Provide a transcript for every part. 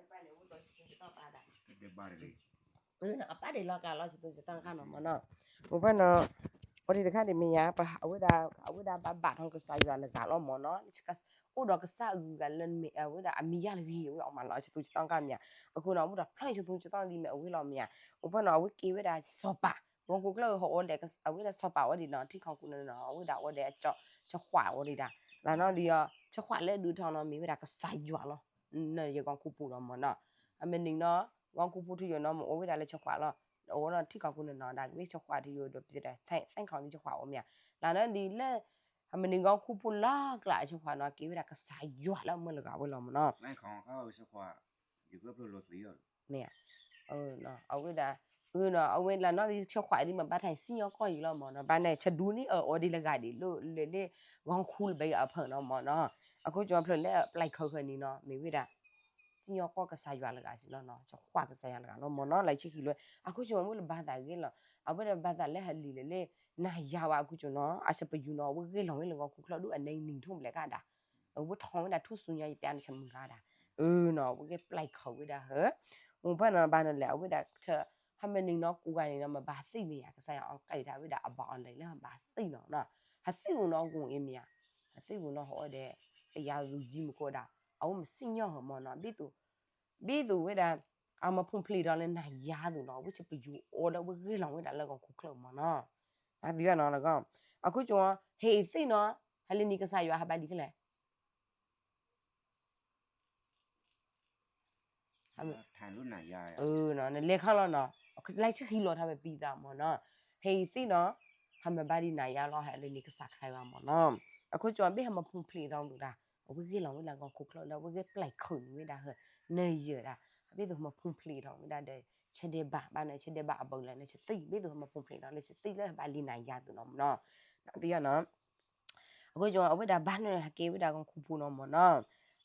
အပၢ်ဒ်လီၤကးလီၤ ဆသူဆတၢ်ခါနီၤမ့ၢ်နီၤ, အိၣ်ဖဲနီၤ, အိၣ်ဒံးတခါဒ်မ့ၢ်ယါ, အဝဲဒၣ် အဝဲဒၣ်ဘၣ်ဘၣ်ထီၣ်ကစၢ်ယွၤလၢဂၤလီၤမ့ၢ်နီၤ, အိၣ်ဒီးကစၢ်အဂုၤအဂၤလၢအဝဲဒၣ်အမံၤယါလၢဂ့ၤ အဝဲအီၣ်မးလီၤ ဆသူဆတၢ်ခါမ့ၢ်ဧါ, အဃိနီၤ အိၣ်ဒီးဖျါဆသူဆတၢ်ဒ်မ့ၢ်အဝဲလီၤမ့ၢ်ဧါ, အိၣ်ဖဲနီၤ အဝဲက့ၤဝဲဒၣ်စီၤပၤ, ဂီၤခူၣ်ချၢဟီၣ်အီၣ်ဒဲး အဝဲဒၣ်စီၤပၤအီၣ်ဒံးနီၤ ထံခီၣ်ခိၣ်န့ၣ်နီၤ အဝဲဒၣ်အီၣ်ဒဲး ဆၢခွးအီၣ်ဒံးဒၣ်, လၢနီၤဒ်အီၤ ဆၢခွးလၢဒုးထီၣ်နီၤ မ့ၢ်ဝဲဒၣ်ကစၢ်ယွၤလီၤ, နယဂီၤခူၣ်ဖိလီၤမ့ၢ်နီၤ, အမ့ၢ်နံၤနီၤ ဂီၤခူၣ်ဖိထူယိာ်နီၤ မ့ၢ်အိၣ်ဝဲဒၣ်လၢဆၢခွးလီၤ, အဝဲနီၤထံခီၣ်ခိၣ်န့ၣ်နီၤ ဒၣ်ကဘ့ၣ်ဆၢခွးထူယိာ်ဒီးပသဲခီၣ်န့ၣ်ဆၢခွးအီၣ်မ့ၢ်ဧါ, လၢနီၤဒ်လၢ အမ့ၢ်နံၤဂီၤခူၣ်ဖိလီၤကျါအဆၢခွးနီၤ က့ၤဝဲဒၣ်ကစၢ်ယွၤလၢအမၢလၢဂၤဝဲလီၤမ့ၢ်နီၤ, မ့ၢ်ဧါ, အဝဲဒၣ် အဝဲလၢနီၤ ဆၢခွးဒ်မ့ၢ်ဘၣ်ထီၣ်စံၣ်ညီၣ်ကွီၢ်ယံၤလီၤမ့ၢ်နီၤ, ဘၣ်န့ၣ် ဆဒူန့ၣ်အအီၣ်ဒံးလၢဂၤဒံးလၢ လၢဂီၤခူၣ်လၢဘၣ်အဖၢၣ်နီၤမ့ၢ်နီၤ, အခိၣ်ကၠီဖျၢၣ်လၢပျဲၢ်ခၢၣ်ဃၢၤန့ၣ်နီၤ မ့ၢ်ဝဲဒၣ် စံၣ်ညီၣ်ကွီၢ်ကစၢ်ယွၤလၢဂၤစ့ၢ်လီၤနီၤ, ဆၢခွးကစၢ်ယွၤလၢဂၤလီၤမ့ၢ်နီၤ, လၢဆံခံလီၤ, အခိၣ်ကၠီဝဲလၢဘၣ်သးဂ့ၤလီၤ, အဝဲဒၣ်ဘၣ်သးလၢဟလံာ်လၢ နၤယါဝဲအခိၣ်ကၠီနီၤ, အဆၢပယူၤနီၤ အဝဲဂ့ၢ်လီၤဝဲလၢဂီၤခူၣ်ချၢဒ်အနံၤနံၤထိၣ်ဘျဲးကါဒၣ် အဝဲထီၣ်ဝဲဒၣ်ထူၣ်စုညါယပျးန့ၣ်ဆၢမုၢ်ဂၤဒၣ်, အၢနီၤ အဝဲဂ့ၢ်ပျဲၢ်ခၢၣ်ဝဲဒၣ်ဟၢ, အိၣ်ဖဲနီၤဘၣ်နီၤလဲၣ် အဝဲဒၣ် ဟမ့ၢ်နံၤနီၤကူးဂၤန့ၣ်နီၤ မ့ၢ်ဘၣ်သံမ့ၢ်ဧါ, ကစၢ်ယွၤအီၣ်ကဲထီၣ်ဝဲဒၣ်အဘၣ်အီၤလဲၣ်လၢဘၣ်သံနီၤ, ဟသံၣ်ပူၤနီၤဂိၢ်အံၤမ့ၢ်ဧါ, ဟသံၣ်ပူၤနီၤဟီၣ်အီၣ်ဒဲး ပယါဂုာ်ကံမူခိၣ်ဒၣ်, အဝဲမ့ၢ်စံၣ်ညီၣ်ဟၢမ့ၢ်နီၤ, ဘ့ၣ်သိးဝဲဒၣ် အမၤဖူၣ်ဖျ့းထီၣ်လၢနၤယါသိးနီၤ အဝဲဆၢပယူၤအီၤဒီးအဝဲဂ့ၢ်လီၤဝဲဒၣ်လၢဂီၤခူၣ်ချၢမ့ၢ်နီၤ, အသံၣ်နီၤလၢဂီၤ, အခိၣ်ကၠီ ဟ့ၣ်သံၣ်နီၤ, ဟဲလၢနံၤကစၢ်ယွၤဟးဘၣ်ဒ်ခဲလၢာ် နလဲၤခီလီၤနီၤ, လၢဆံခံလီၤထါဝဲပံသးမ့ၢ်နီၤ, ဟ့ၣ်သံၣ်နီၤ, ဟးမၤဘၣ်ဒ်နၤယါလီၤ ဟဲလၢနံၤကစၢ်ခရံာ်ဘၣ်မ့ၢ်နီၤ, အခိၣ်ကၠီဘ့ၣ်ဟးမၤဖူၣ်ဖျ့းထီၣ်ဒၣ်, အဝဲဂ့ၢ်လီၤဝဲလၢဂီၤခူၣ်ချၢဒီး အဝဲဂ့ၢ်ပျဲၢ်ခၢၣ်န့ၣ်ဝဲဒၣ်ဟၢ, နယၢၤဒၣ်, ဘ့ၣ်သိးဟးမၤဖူၣ်ဖျ့းထီၣ်ဝဲဒၣ်ဒီး ဆၢဒဲးဘးဘၣ်န့ၣ် ဆၢဒဲးဘးအဘၢၣ်လၢန့ၣ် ဆသံၣ် ဘ့ၣ်သိးဟးမၤဖူၣ်ဖျ့းထီၣ်လၢဆသံၣ်လၢဟးဘၣ်လံနၤယါသိးနီၤမ့ၢ်နီၤ, သံၣ်နီၤ အဃိကၠီအဝဲဒၣ်ဘၣ်န့ၣ် ဟးက့ၤဝဲဒၣ်ဂီၤခူၣ်ဖိနီၤမ့ၢ်နီၤ,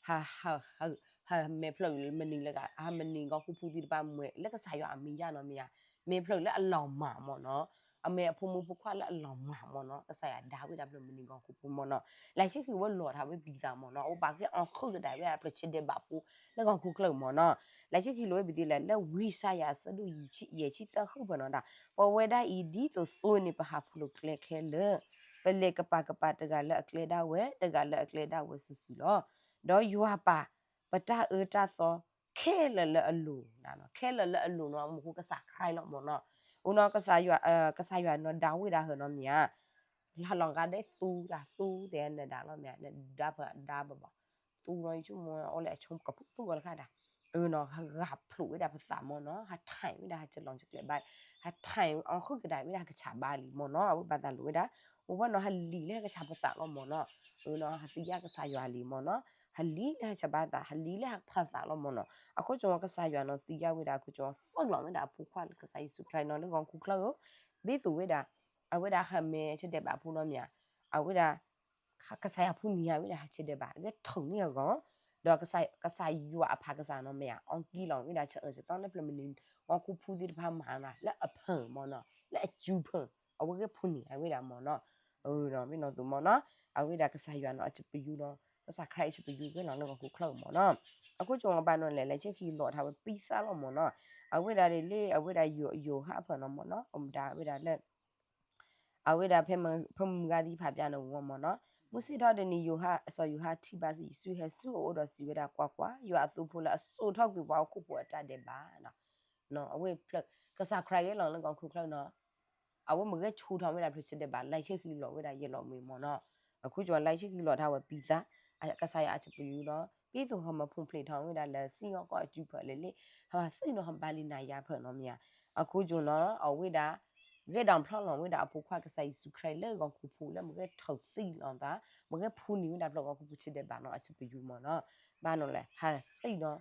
ဟး ဟး ဟးမဲာ်ဖျၢၣ်မနုၤလၢ ဟးမနုၤဂီၤခူၣ်ဖိသ့ၣ်တဖၣ်မ့ၢ်လၢကစၢ်ယွၤအမဲာ်ညါနီၤမ့ၢ်ဧါ, မဲာ်ဖျၢၣ်လၢအလီၤမၢ်မ့ၢ်နီၤ, အမဲာ်အဖိမုၣ်ဖိခွါလၢအလီၤမၢ်မ့ၢ်နီၤ, ကစၢ်ယွၤဒါဝဲဒၣ်ဖျၢၣ်မနုၤဂီၤခူၣ်ဖိမ့ၢ်နီၤ, လၢဆံခံဝဲလီၤထါဝဲပံသးမ့ၢ်နီၤ, အအိၣ်ပာ်ကဲအီၤဃုာ်ကဒါဝဲဒၣ်ဖျၢၣ်ဆၢဒဲးဘးဖိလၢဂီၤခူၣ်ချၢမ့ၢ်နီၤ, လၢဆံခံလီၤဝဲပံသးလၢ လၢဝံယၡါယၤအဆၢဒိၣ်ယဲၢ်ဆံသၢဃုဖၢၣ်နီၤဒၣ်, ပဝဲဒၣ်အံၤဒ်သိးသိန့ၣ် ပဟးဖှိၣ်လိာ်ကျဲခဲလၢာ် ပလဲၤကပၤကပၤတဂၤလၢအကျဲဒၣ်ဝဲ တဂၤလၢအကျဲဒၣ်ဝဲစုာ်စုာ်လီၤ. ဒီးယွၤပာ်ပတၢ်အၢတၢ်သီခဲလၢာ်လၢအလိၤ, ခဲလၢာ်လၢအလိၤနီၤ မ့ၢ်ဃိကစၢ်ခရံာ်လီၤမ့ၢ်နီၤ. အဃိနီၤ ကစၢ်ယွၤ ကစၢ်ယွၤနီၤ ဒါဝံဒၣ်ဟၢနီၤမ့ၢ်ဧါ, ဟးလီၤဂာ်ဒဲးသူဒၣ်သူသဲးနဒါလီၤမ့ၢ်ဧါ, နဒါဖၢဒါဘၣ်ဘၣ်, သူနီၤ ယဆိကမိၣ်အီၤလၢအဆိကပူၤသူအီၤလၢခါဒၣ် အၢနီၤ ဟးဂာ်ဖျိးဝဲဒၣ်ပသးမ့ၢ်နီၤ, ဟးထဲးဝဲဒၣ်ဟးကလီၤကကျဲးဘၣ်, ဟးထဲးအီၤဃုာ်ကဒါဝဲဒၣ်ဟးကဆးဘါလံမ့ၢ်နီၤ, အဝဲဘၣ်သးလိာ်ဝဲဒၣ်, အိၣ်ဝဲနီၤ ဟးလံာ်လၢဟဲကဆးပသးလီၤမ့ၢ်နီၤ, အၢနီၤ ဟးသံယါကစၢ်ယွၤလံမ့ၢ်နီၤ, ဟးလံာ်လၢဟဲဆးဘါသး ဟးလံာ်လၢဟးဖးသးလီၤမ့ၢ်နီၤ, အဃိကၠီကစၢ်ယွၤနီၤ သံယါဝဲဒၣ်အဃိကၠီ သီၣ်လီၤဝဲဒၣ်အဖိခွါလၢကစၢ်ယ့ၣ်ၡူးခရံာ်နီၤ လၢဂီၤခူၣ်ချၢဧၢ, ဘ့ၣ်သိးဝဲဒၣ်, အဝဲဒၣ်ဟးမဲာ်ဆၢဒဲးဘးဖိနီၤမ့ၢ်ဧါ, အဝဲဒၣ် ကစၢ်ယွၤဖူနံၤယါဝဲဒၣ်ဟးဆၢဒဲးဘး ဂဲၤထီၣ်န့ၢ်အဂီၢ်, ဒီးကစၢ်ယွၤအဖးကစၢ်နီၤမ့ၢ်ဧါ အီကံလီၤဝဲဒၣ်ဆၢအၢဆၢသီလၢဖျၢၣ်မနုၤ ဂီၤခူၣ်ဖိသ့ၣ်တဖၣ်မၤနီၤ လၢအဖၢၣ်မ့ၢ်နီၤ လၢအစုဖၢၣ် အဝဲဂဲၤဖူနံၤယါဝဲဒၣ်မ့ၢ်နီၤ, မ့ၢ်နီၤသိးမ့ၢ်နီၤ, အဝဲဒၣ်ကစၢ်ယွၤနီၤ အစပယူၤနီၤ ကစၢ်ခရံာ်အစပယူၤဂဲၤလီၤလၢဂီၤခူၣ်ချၢမ့ၢ်နီၤ, အဃိကၠီဘၣ်နီၤလဲၣ် လၢဆံခံလီၤထါဝဲပံသးလီၤမ့ၢ်နီၤ, အဝဲဒၣ်ဒ်လၢအဝဲဒၣ်ယိၤဟၣ်အဖၢၣ်နီၤမ့ၢ်နီၤ အမ့ၢ်ဒၣ်ဝဲဒၣ်လၢ အဝဲဒၣ်ဖဲမုၢ်ဂၤသံဖးပၠးန့ၣ်ဝံၤမ့ၢ်နီၤ, မုၢ်ဆ့ၣ်ထီၣ်တနံၤယိၤဟၣ် စီၤယိၤဟၣ်ထံၣ်ဘၣ်ယ့ၣ်ၡူးဟဲဆူအအိၣ်ဒီးစံးဝဲဒၣ် ကွၢ်ကွၢ်, ယွၤအသိဖိလၢအစိာ်ထီၣ်ကွံာ်ပှၤဟီၣ်ခိၣ်ဖိအတၢ်ဒဲးဘးလီၤ, အဝဲဖျၢၣ် ကစၢ်ခရံာ်ဂဲၤလီၤလၢဂီၤခူၣ်ချၢနီၤ အဝဲမ့ၢ်ဂဲၤဆူၣ်ထီၣ်ဝဲဒၣ်ဖျၢၣ်ဆၢဒဲးဘး လၢဆံခံလီၤဝဲဒၣ်ယဲၢ်လီၤမှံမ့ၢ်နီၤ, အဃိကၠီလၢဆံခံလီၤထါဝဲပံသး, ကစၢ်ယွၤအစပယူၤနီၤ ဘ့ၣ်သိးဟးမၤဖူၣ်ဖျ့းထီၣ်ဝဲဒၣ်လၢစံၣ်ညီၣ်ကွီၢ်အစုဖၢၣ်လဲၣ်လၢ ဟးသံၣ်နီၤ ဟးဘါလံနၤယါဖၢၣ်နီၤမ့ၢ်ဧါ, အဃိကၠီနီၤ အဝဲဒၣ် ဂဲၤဒီးဖျီလီၤဝဲဒၣ်အဖိခွါကစၢ်ယ့ၣ်ၡူးခရံာ်လၢဂီၤခူၣ်ဖိလၢမ့ၢ်ဂဲၤထီၣ်သံၣ်လီၤသး, မ့ၢ်ဂဲၤဖူနံၤဝဲဒၣ်ဖျၢၣ်ဂီၤခူၣ်ဖိဆၢဒဲးဘးနီၤ အစပယူၤမ့ၢ်နီၤ, ဘၣ်နီၤလဲၣ် ဟးသံၣ်နီၤ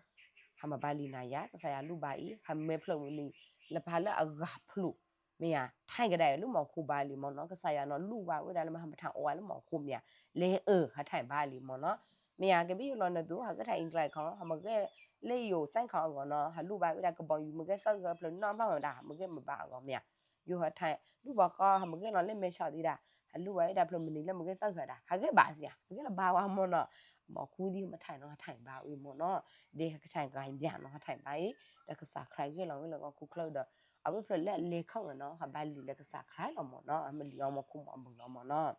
ဟးမၤဘါလံနၤယါ ကစၢ်ယွၤလူၢ်ဘၣ်အံၤ ဟးမဲာ်ဖျၢၣ်ဝံၤလံ လၢပှၤလၢအဂၤဖျိး မ့ၢ်ဧါ ထဲကဒါလၢမီၤခိဘါလံမ့ၢ်နီၤ ကစၢ်ယွၤနီၤ လူၢ်ဘၣ်ဝဲဒၣ်လၢမဟါမထးအိၣ်ဝဲလၢမီၤခိမ့ၢ်ဧါ, လဲၤအၢ ဟးထဲဘါလံမ့ၢ်နီၤ, မ့ၢ်ဧါ ကဘ့ၣ်ယိၤလီၤနသု ဟးဂဲၤထဲအင်္ကျီခီ ဟးမ့ၢ်ဂဲၤလၢယိၤသဲခီအဂီၢ်နီၤ ဟးလူၢ်ဘၣ်ဝဲဒၣ်ကဘီယူၤ မ့ၢ်ဂဲၤသၢဂၤဖျၢၣ်နီတဘျီမ့ၢ်ဒၣ် မ့ၢ်ဂဲၤမ့ၢ်ဘၣ်အဂီၢ်မ့ၢ်ဧါ, ယိၤဟးထဲ လူၢ်ဘၣ်ဃီ ဟးမ့ၢ်ဂဲၤလီၤလၢမဲာ်ဆှးသံဒၣ် ဟးလူၢ်ဘၣ်ဝဲဒၣ်ဖျၢၣ်မနုၤလၢမ့ၢ်ဂဲၤသၢဂၤဒၣ် ဟးဂဲၤဘၣ်စ့ၢ်ဧါ ဟးဂဲၤလၢဘၣ်ဝဲမ့ၢ်နီၤ ဘီကူဒ်မ့ၢ်ထဲးနီၤ ဟးထဲးဘၣ်ဝံၤမ့ၢ်နီၤ, ဒ်ဟးကထဲးဂၤဘၣ်နီၤ ဟးထဲးဘၣ်အံၤ, ဒီးကစၢ်ခရံာ်ဂ့ၢ်လီၤဝဲလၢဂီၤခူၣ်ချၢဒီး အဝဲဖျၢၣ်လၢအလဲၤခီၣ်ဂ့ၤနီၤ ဟးဘၣ်လံာ်လၢကစၢ်ခရံာ်လီၤမ့ၢ်နီၤ, ဟးမၢလံာ်အီၤမ့ၢ်ခိၣ်မ့ၢ်အဘုလီၤမ့ၢ်နီၤ,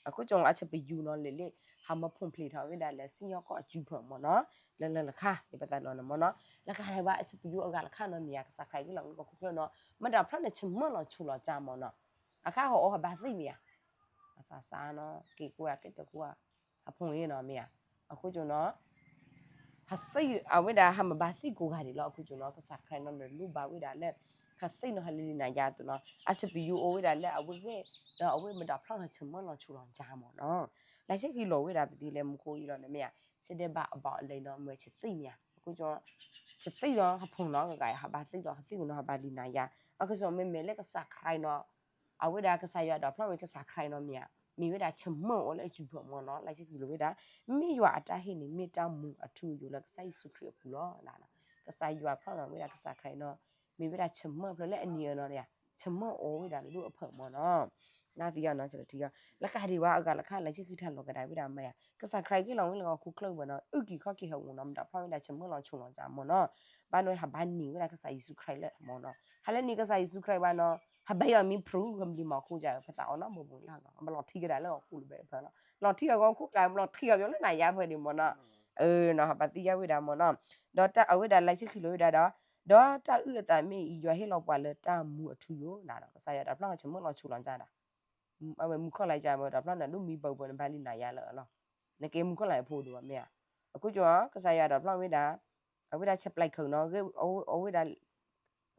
အဃိကၠီအဆၢပယူနီၤ လဲၤလၢ ဟးမၢဖူၣ်ဖျ့ထီၣ်ဝဲဒၣ်လၢစံၣ်ညီၣ်ကွီၢ်အစုဖၢၣ်မ့ၢ်နီၤ, လၢလၢလၢခါ ယပသးလီၤန့ၣ်မ့ၢ်နီၤ, လၢကဟးဘၣ်အဆၢပယူအဂၤလၢခါနီၤမ့ၢ်ဧါ ကစၢ်ခရံာ်ဂ့ၢ်လီၤဝဲလၢဂီၤခူၣ်ချၢနီၤ မ့ၢ်ဒီးဖျၢၣ်န့ၣ် ဆၢမၢလီၤဆူၣ်လီၤကၠါမ့ၢ်နီၤ, အခါဟီၣ်အီၤဟးဘၣ်သံမ့ၢ်ဧါ, အသးစါနီၤ က့ၤကိးဂၤက့ၤတကိးဂၤ အဖူၣ်အ့နီၤမ့ၢ်ဧါ, အဃိကၠီနီၤ ဟးသံ အဝဲဒၣ်ဟးမၤဘၣ်သံကိးဂၤဒဲးလီၤ အဃိကၠီနီၤ ကစၢ်ခရံာ်နီၤ နလိၣ်ဘၣ်ဝဲဒၣ်လၢ ဟးသံနီၤ ဟးလံၤလံၤနၤယၤအသိးနီၤ အဆၢပယူအိၣ်ဝဲဒၣ်လၢအဝဲဂ့ၢ် ဒီးအဝဲမ့ၢ်ဒီးဖျၢၣ်နီၤ ဆၢမၢလီၤဆူၣ်လီၤကၠါမ့ၢ်နီၤ, လၢဆ့ကံလိာ်ဝဲဒၣ်ပသံလဲၣ်မူခိၣ်အံၤလီၤန့ၣ်မ့ၢ်ဧါ, ဆ့ဒဲးဘၣ်အဘီၣ်အလဲၤနီၤ မ့ၢ်ဆံသံမ့ၢ်ဧါ, အဃိကၠီ ဆံသံဒီး ဟးဖူၣ်နီၤဂၤဂၤ ဟးဘၣ်သံဒီး ဟးသံနီၤ ဟးဘၣ်လံၤနၤယၤ, အဃိကၠီမ့မ့ၢ်လၢကစၢ်ခရံာ်နီၤ အဝဲဒၣ်ကစၢ်ယွၤဒီးဖျၢၣ်ဝဲကစၢ်ခရံာ်နီၤမ့ၢ်ဧါ, မ့ၢ်ဝဲဒၣ်ဆၢမၢအိၣ်လၢအစုဖၢၣ်မ့ၢ်နီၤ လၢဆ့ကံလိာ်ဝဲဒၣ်, မ့ၢ်ယွၤအတၢ်ဟ့ၣ်န့ၣ် မ့ၢ်တၢ်မူအထူအယိာ်လၢကစၢ်ယ့ၣ်ၡူးခရံာ်အပူၤလီၤ, ကစၢ်ယွၤဖျၢၣ်နီၤဝဲဒၣ်ကစၢ်ခရံာ်နီၤ, မ့ၢ်ဝဲဒၣ်ဆၢမၢဖျၢၣ်လၢအနံၤအၢနီၤ ဆၢမၢအိၣ်ဝဲဒၣ်လၢအဖၢၣ်မ့ၢ်နီၤ နသံအီၤနီၤ လၢကဟးဒံးဝဲအဂၤလၢခါ လၢဆ့ကံထါလီၤကဒါဝဲဒၣ်မ့ၢ်ဧါ, ကစၢ်ခရံာ်ဂ့ၢ်လီၤဝဲလၢဂီၤခူၣ်ချၢဝဲနီၤ အုၣ်က့ၤခီၣ်က့ၤဟးဂီၤနီၤ မ့ၢ်ဒီးဖျၢၣ်ဝဲဒၣ်ဆၢမၢလီၤဆူၣ်လီၤကၠါမ့ၢ်နီၤ, ဘၣ်နီၤဟးဘၣ်နံၤဝဲဒၣ်ကစၢ်ယ့ၣ်ၡူးခရံာ်လၢမ့ၢ်နီၤ, ဟးလၢနံၤကစၢ်ယ့ၣ်ၡူးခရံာ်ဘၣ်နီၤ ဟးဘၣ်ယွၤမံဖုး ကဘျံးမၤခိၣ်ကၠါ ပသးအီၤနီတဘိဘိလၢ်နီၤ ဘၣ်လီၤထံကဒါလၢဂီၤခူၣ်လၢဘဲဖၢၣ်လီၤ လီၤထံအဂီၤခူၣ်ကျါ ဘၣ်လီၤထံကဒါလၢနၤယါဖဲန့ၣ်မ့ၢ်နီၤ, နီၤ ဟးဘၣ်သံယါဝဲဒၣ်မ့ၢ်နီၤ, ဒီးတၢ်အဝဲဒၣ်လၢဆ့ကံလိာ်ဝဲဒၣ်ဒီး, ဒီးတၢ်အုၣ်အသးမ့ၢ်အံၤ ယွၤဟ့ၣ်လီၤပှၤလၢတၢ်မူအထူအယိာ်နီၤ ကစၢ်ယွၤဒီးဖျၢၣ်ဆၢမၢလီၤဆူၣ်လီၤကၠါဒၣ် အဝဲမူခိၣ်လၢယါမ့ၢ်ဒီးဖျၢၣ်န့ၣ် ဒိၣ်မံပှဲၤပှဲၤန့ၣ် ဘၣ်လံနၤယါလၢအလီၢ်, နကဲမူခိၣ်လၢအဖိဒိၣ်မ့ၢ်ဧါ, အဃိကၠီ ကစၢ်ယွၤဒီးဖျၢၣ်ဝဲဒၣ်, အဝဲဒၣ်ဆဲးပျဲးခုးနီၤ အဝဲဒၣ်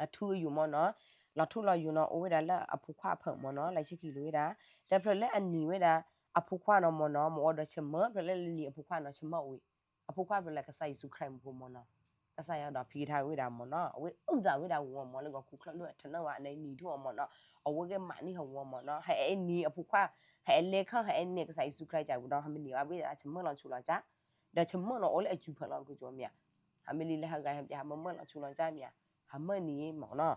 အထူအယိာ်မ့ၢ်နီၤ, လီၤထူလီၤယိာ်နီၤ အိၣ်ဝဲဒၣ်လၢအဖိခွါအဖၢၣ်မ့ၢ်နီၤ လၢဆ့ကံလိာ်ဝဲဒၣ်, ဒီးဖျၢၣ်လၢအနံၤဝဲဒၣ်, အဖိခွါနီၤမ့ၢ်နီၤ မ့ၢ်အီၤဒီးဆၢမၢ ဖျၢၣ်လၢလံၤအဖိခွါနီၤ ဆၢမၢဝံၤ, အဖိခွါဖျၢၣ်လၢကစၢ်ယ့ၣ်ၡူးခရံာ်မူဖိမ့ၢ်နီၤ, ကစၢ်ယွၤဒီးဖံးကထါဝဲဒၣ်မ့ၢ်နီၤ အဝဲအုၣ်သးဝဲဒၣ်ဂီၤမ့ၢ်လၢဂီၤခူၣ်ချၢလၢအထနၢၣ်ဝဲအနံၤထူၣ်အီၤမ့ၢ်နီၤ, အဝဲဂ့ၢ်မးန့ၢ်ဟးဂီၤမ့ၢ်နီၤ ဟဲအဲၣ်နံၤအဖိခွါ, ဟဲအဲၣ်လဲၤခီၣ် ဟဲအဲၣ်နဲၣ်ကစၢ်ယ့ၣ်ၡူးခရံာ်ကၢ်ဝဲဒီး ဟးမ့ၢ်န့ၢ်ဘၣ်ဝဲဒၣ်ဆၢမၢလီၤဆူၣ်လီၤကၠါ ဒီးဆၢမၢနီၤအိၣ်လၢအစုဖၢၣ်လီၤ ကၠီမ့ၢ်ဧါ, ဟးမ့ၢ်လံလၢဟးဂၤဟဲပၠး ဟးမၢမၢလီၤဆူၣ်လီၤကၠါမ့ၢ်ဧါ, ဟးမၢနံၤမ့ၢ်နီၤ, ကၠ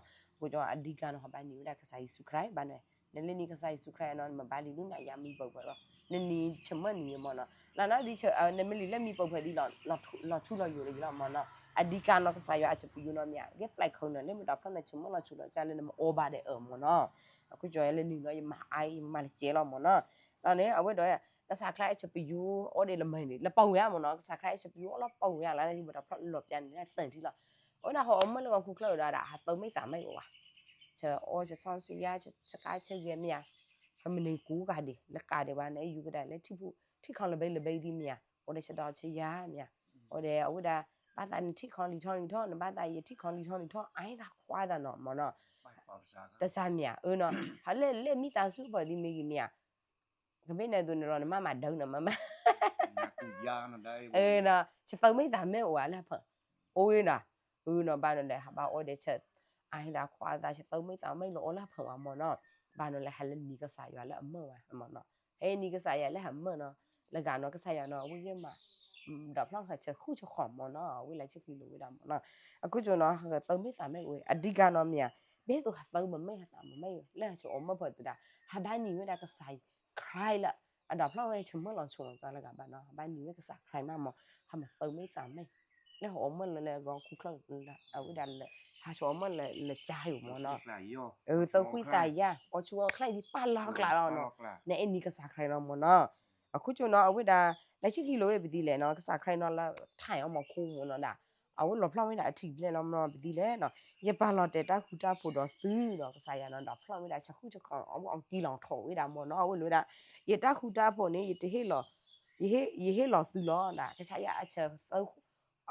ီအဓိကနီၤ ဟးဘၣ်နံၤဝဲဒၣ်ကစၢ်ယ့ၣ်ၡူးခရံာ်ဘၣ်န့ၣ်, နလၢနံၤကစၢ်ယ့ၣ်ၡူးခရံာ်နီၤ နမ့ၢ်ဘၣ်လံဒုးနၤယါမံပှဲၤပှဲၤလီၤ, နနံၤဆၢမၢနံၤမ့ၢ်နီၤ, လၢနၤဒ်ဆၢ နမ့ၢ်လံလၢမံပှဲၤပှဲၤဒ်လီၤ, လီၤထူလီၤယိာ်လၢယလီၤမ့ၢ်နီၤ, အဓိကနီၤ ကစၢ်ယွၤအဆၢပယူနီၤမ့ၢ်ဧါ, ဂ့ၢ်ပျဲးခုးနီၤ လၢမ့ၢ်ဒီးဖျၢၣ်န့ၣ် ဆၢမၢလီၤဆူၣ်လီၤကၠါလၢနမ့ၢ်အီဘၣ်ဒီးအၢမ့ၢ်နီၤ, အဃိကၠီလၢနံၤနီၤ ယမၤအါ ယမၤလၢကဲလီၤမ့ၢ်နီၤ, ဒီးန့ၣ် အဝဲဒီး ကစၢ်ခရံာ်အဆၢပယူအိၣ်ဒံးလၢမၤန့ၣ် လၢပှၤဝဲမ့ၢ်နီၤ, ကစၢ်ခရံာ်အဆၢပယူအိၣ်လၢပှၤဝဲလၢ မ့ၢ်ဒီးဖျၢၣ်လီၤပျါန့ၣ် သၢထံၣ်လီၤ, အဝဲဒၣ်ဟးအီၣ်မၢလၢဂီၤခူၣ်ချၢဒီး ဟးသၢမ့ၢ်သးမ့ၢ်အိၣ်ဘၣ်, ဆၢအီၣ်ဆၢစီဆၢယါ ဆၢကါဆၢဂဲၤမ့ၢ်ဧါ, ဟးမ့ၢ်န့ၢ်ကူကၤဒံး လၢကၤဒံးဘၣ်န့ၣ် ယူၤကဒါလၢထံၣ်ဖူ ထံၣ်ခီလၢဘဲလၢဘဲဒ်မ့ၢ်ဧါ, အိၣ်ဒီးဆၢဒီးဆၢယါမ့ၢ်ဧါ, အိၣ်ဒီးအဝဲဒၣ် ဘၣ်သးနထံၣ်ခီလံၤထီလံၤထီ နဘၣ်သးယထံၣ်ခီလံၤထီလံၤထီ အါသးခွါသးနီၤမ့ၢ်နီၤ, တၢ်ဆါမ့ၢ်ဧါ, အၢနီၤ, ဟးလၢလၢမံသးဆူၣ်ပှၤဒ်မ့ၢ်ဂ့ၤမ့ၢ်ဧါ, ကမ့ၢ်န့ၣ်သိးန့ၣ်ဒီး နမၤမၤဒၢနၤမၤမၤ နီၤ, ဆၢသၢမ့ၢ်သးမ့ၢ်အိၣ်ဧါလၢဖၢၣ်, အိၣ်ဝဲနီၤ, အၢနီၤ ဘၣ်နီၤဒီး ဟးဘၣ်အီၣ်ဒီးဆၢ, အါသးခွါသး ဆၢသၢမ့ၢ်သးမ့ၢ်လၢအီၣ်လၢဖၢၣ်ဝဲမ့ၢ်နီၤ, ဘၣ်နီၤလၢဟးလၢနံၤကစၢ်ယွၤလၢအမၢဝဲမ့ၢ်နီၤ, ဟဲနံၤကစၢ်ယွၤလၢဟးမၢနီၤ, လၢဂၤနီၤ ကစၢ်ယွၤနီၤ အဝဲဂ့ၢ်မး ဒီးဖျီၣ်ဃာ်ဆၢဃူဆၢဃီၣ်မ့ၢ်နီၤ အဝဲလၢဆၢဃံလိၤဝဲဒၣ်မ့ၢ်နီၤ, အခိၣ်ကၠိနီၤ ဟးသၢမ့ၢ်သးမ့ၢ်ဝဲ အဓိကနီၤမ့ၢ်ဧါ, ဘဲသိးဟးသၢမ့ၢ်မ့ၢ်ဟးသးမ့ၢ်မ့ၢ် လၢဟးဆၢအီၣ်မၢဖၢၣ်သဒါ, ဟးဘၣ်နံၤဝဲဒၣ်ကစၢ်ခရံာ်လၢ အဒီးဖျီၣ်ဝဲဆၢမၢလီၤဆိလီၤစၢလၢဂၤဘၣ်နီၤ ဟးဘၣ်နံၤဝဲကစၢ်ခရံာ်မးမ့ၢ်, ဟးမ့ၢ်သၢမ့ၢ်သးမ့ၢ်, လၢဟးအီၣ်မၢလၢလၢဂီၤခူၣ်ချၢ အဝဲဒၣ်လၢ ဟးဆၢအီၣ်မၢလၢလၢကၠါယိာ်မ့ၢ်နီၤ, သၢဃံသးယါ အီၣ်ဆူၣ်အီၣ်ချါဒ်ပာ်လီၤကျးလီၤနီၤ, နအဲၣ်နံၤကစၢ်ခရံာ်လီၤမ့ၢ်နီၤ, အခိၣ်ကၠိနီၤ အဝဲဒၣ်လၢဆံခံလိၤဝဲပသံလဲၣ်နီၤ ကစၢ်ခရံာ်နီၤလၢထၢၣ်အီၣ်မ့ၢ်ခိၣ်မ့ၢ်နီၤဒၣ်, အဝဲလီၤဖျီၣ်ဝဲဒၣ်အထံၣ်ဘျဲၣ်လီၤမ့ၢ်နီၤ ပသံလဲၣ်နီၤ, ယပာ်လီၤတဲာ်တၢ်ဃူတၢ်ဖိးဒီးသုနီၤ ကစၢ်ယွၤနီၤ ဒီးဖျီၣ်ဝဲဒၣ်ဆၢဃူဆၢဃီၣ် အဝဲအီၣ်ကံလီၤထီၣ်ဝဲဒၣ်မ့ၢ်နီၤ အဝဲလိၤဝဲဒၣ်, ယတၢ်ဃူတၢ်ဖိးန့ၣ် ယတဟ့ၣ်လီၤ, ယဟ့ၣ်လီၤသုလီၤဒၣ် ကစၢ်ယွၤအဆၢ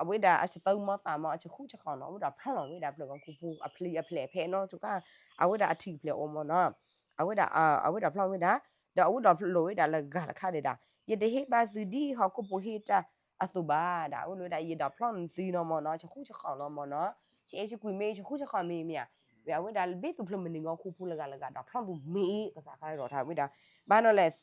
အဝဲဒၣ်အဆၢသၢမီသးမီ အဆၢဃူဆၢဃီၣ်နီၤ အဝဲဒၣ်ဖျီၣ်လီၤဝဲဒၣ်ဖျၢၣ်ဂီၤခူဖိ အဖျံအဖျဲးဖဲနီၤ စခါ, အဝဲဒၣ်အထံၣ်ဖျဲးအီၤမ့ၢ်နီၤ, အဝဲဒၣ်အဝဲဒၣ်ဖျီၣ်ဝဲဒၣ်, ဒီးအဝဲဒၣ်လိၤဝဲဒၣ်လၢဂၤတခါဒဲးဒၣ်, ယတဟ့ၣ်ဘၣ်သုဒ်ဟီၣ်ခိၣ်ဖိဟ့ၣ်တၢ်အသိးဘၣ်ဒၣ် အဝဲလိၤဝဲဒၣ် ယဒီးဖျီၣ်သုနီၤမ့ၢ်နီၤ ဆၢဃူဆၢဃီၣ်လီၤမ့ၢ်နီၤ, ဆၢအဲၣ်ဆၢကွံာ်မ့ၢ် ဆၢဃူဆၢဃီၣ်မ့ၢ်မ့ၢ်ဧါ, ဝဲအဝဲဒၣ်ဘ့ၣ်သူၣ်ဖျၢၣ်မုၢ်နံၤဂီၤခူဖိလၢဂၤလၢဂၤဒီးဖျီၣ်သူမ့ၢ် ကစၢ်ခါဒီးထါဝဲဒၣ်, ဘၣ်နီၤလဲၣ်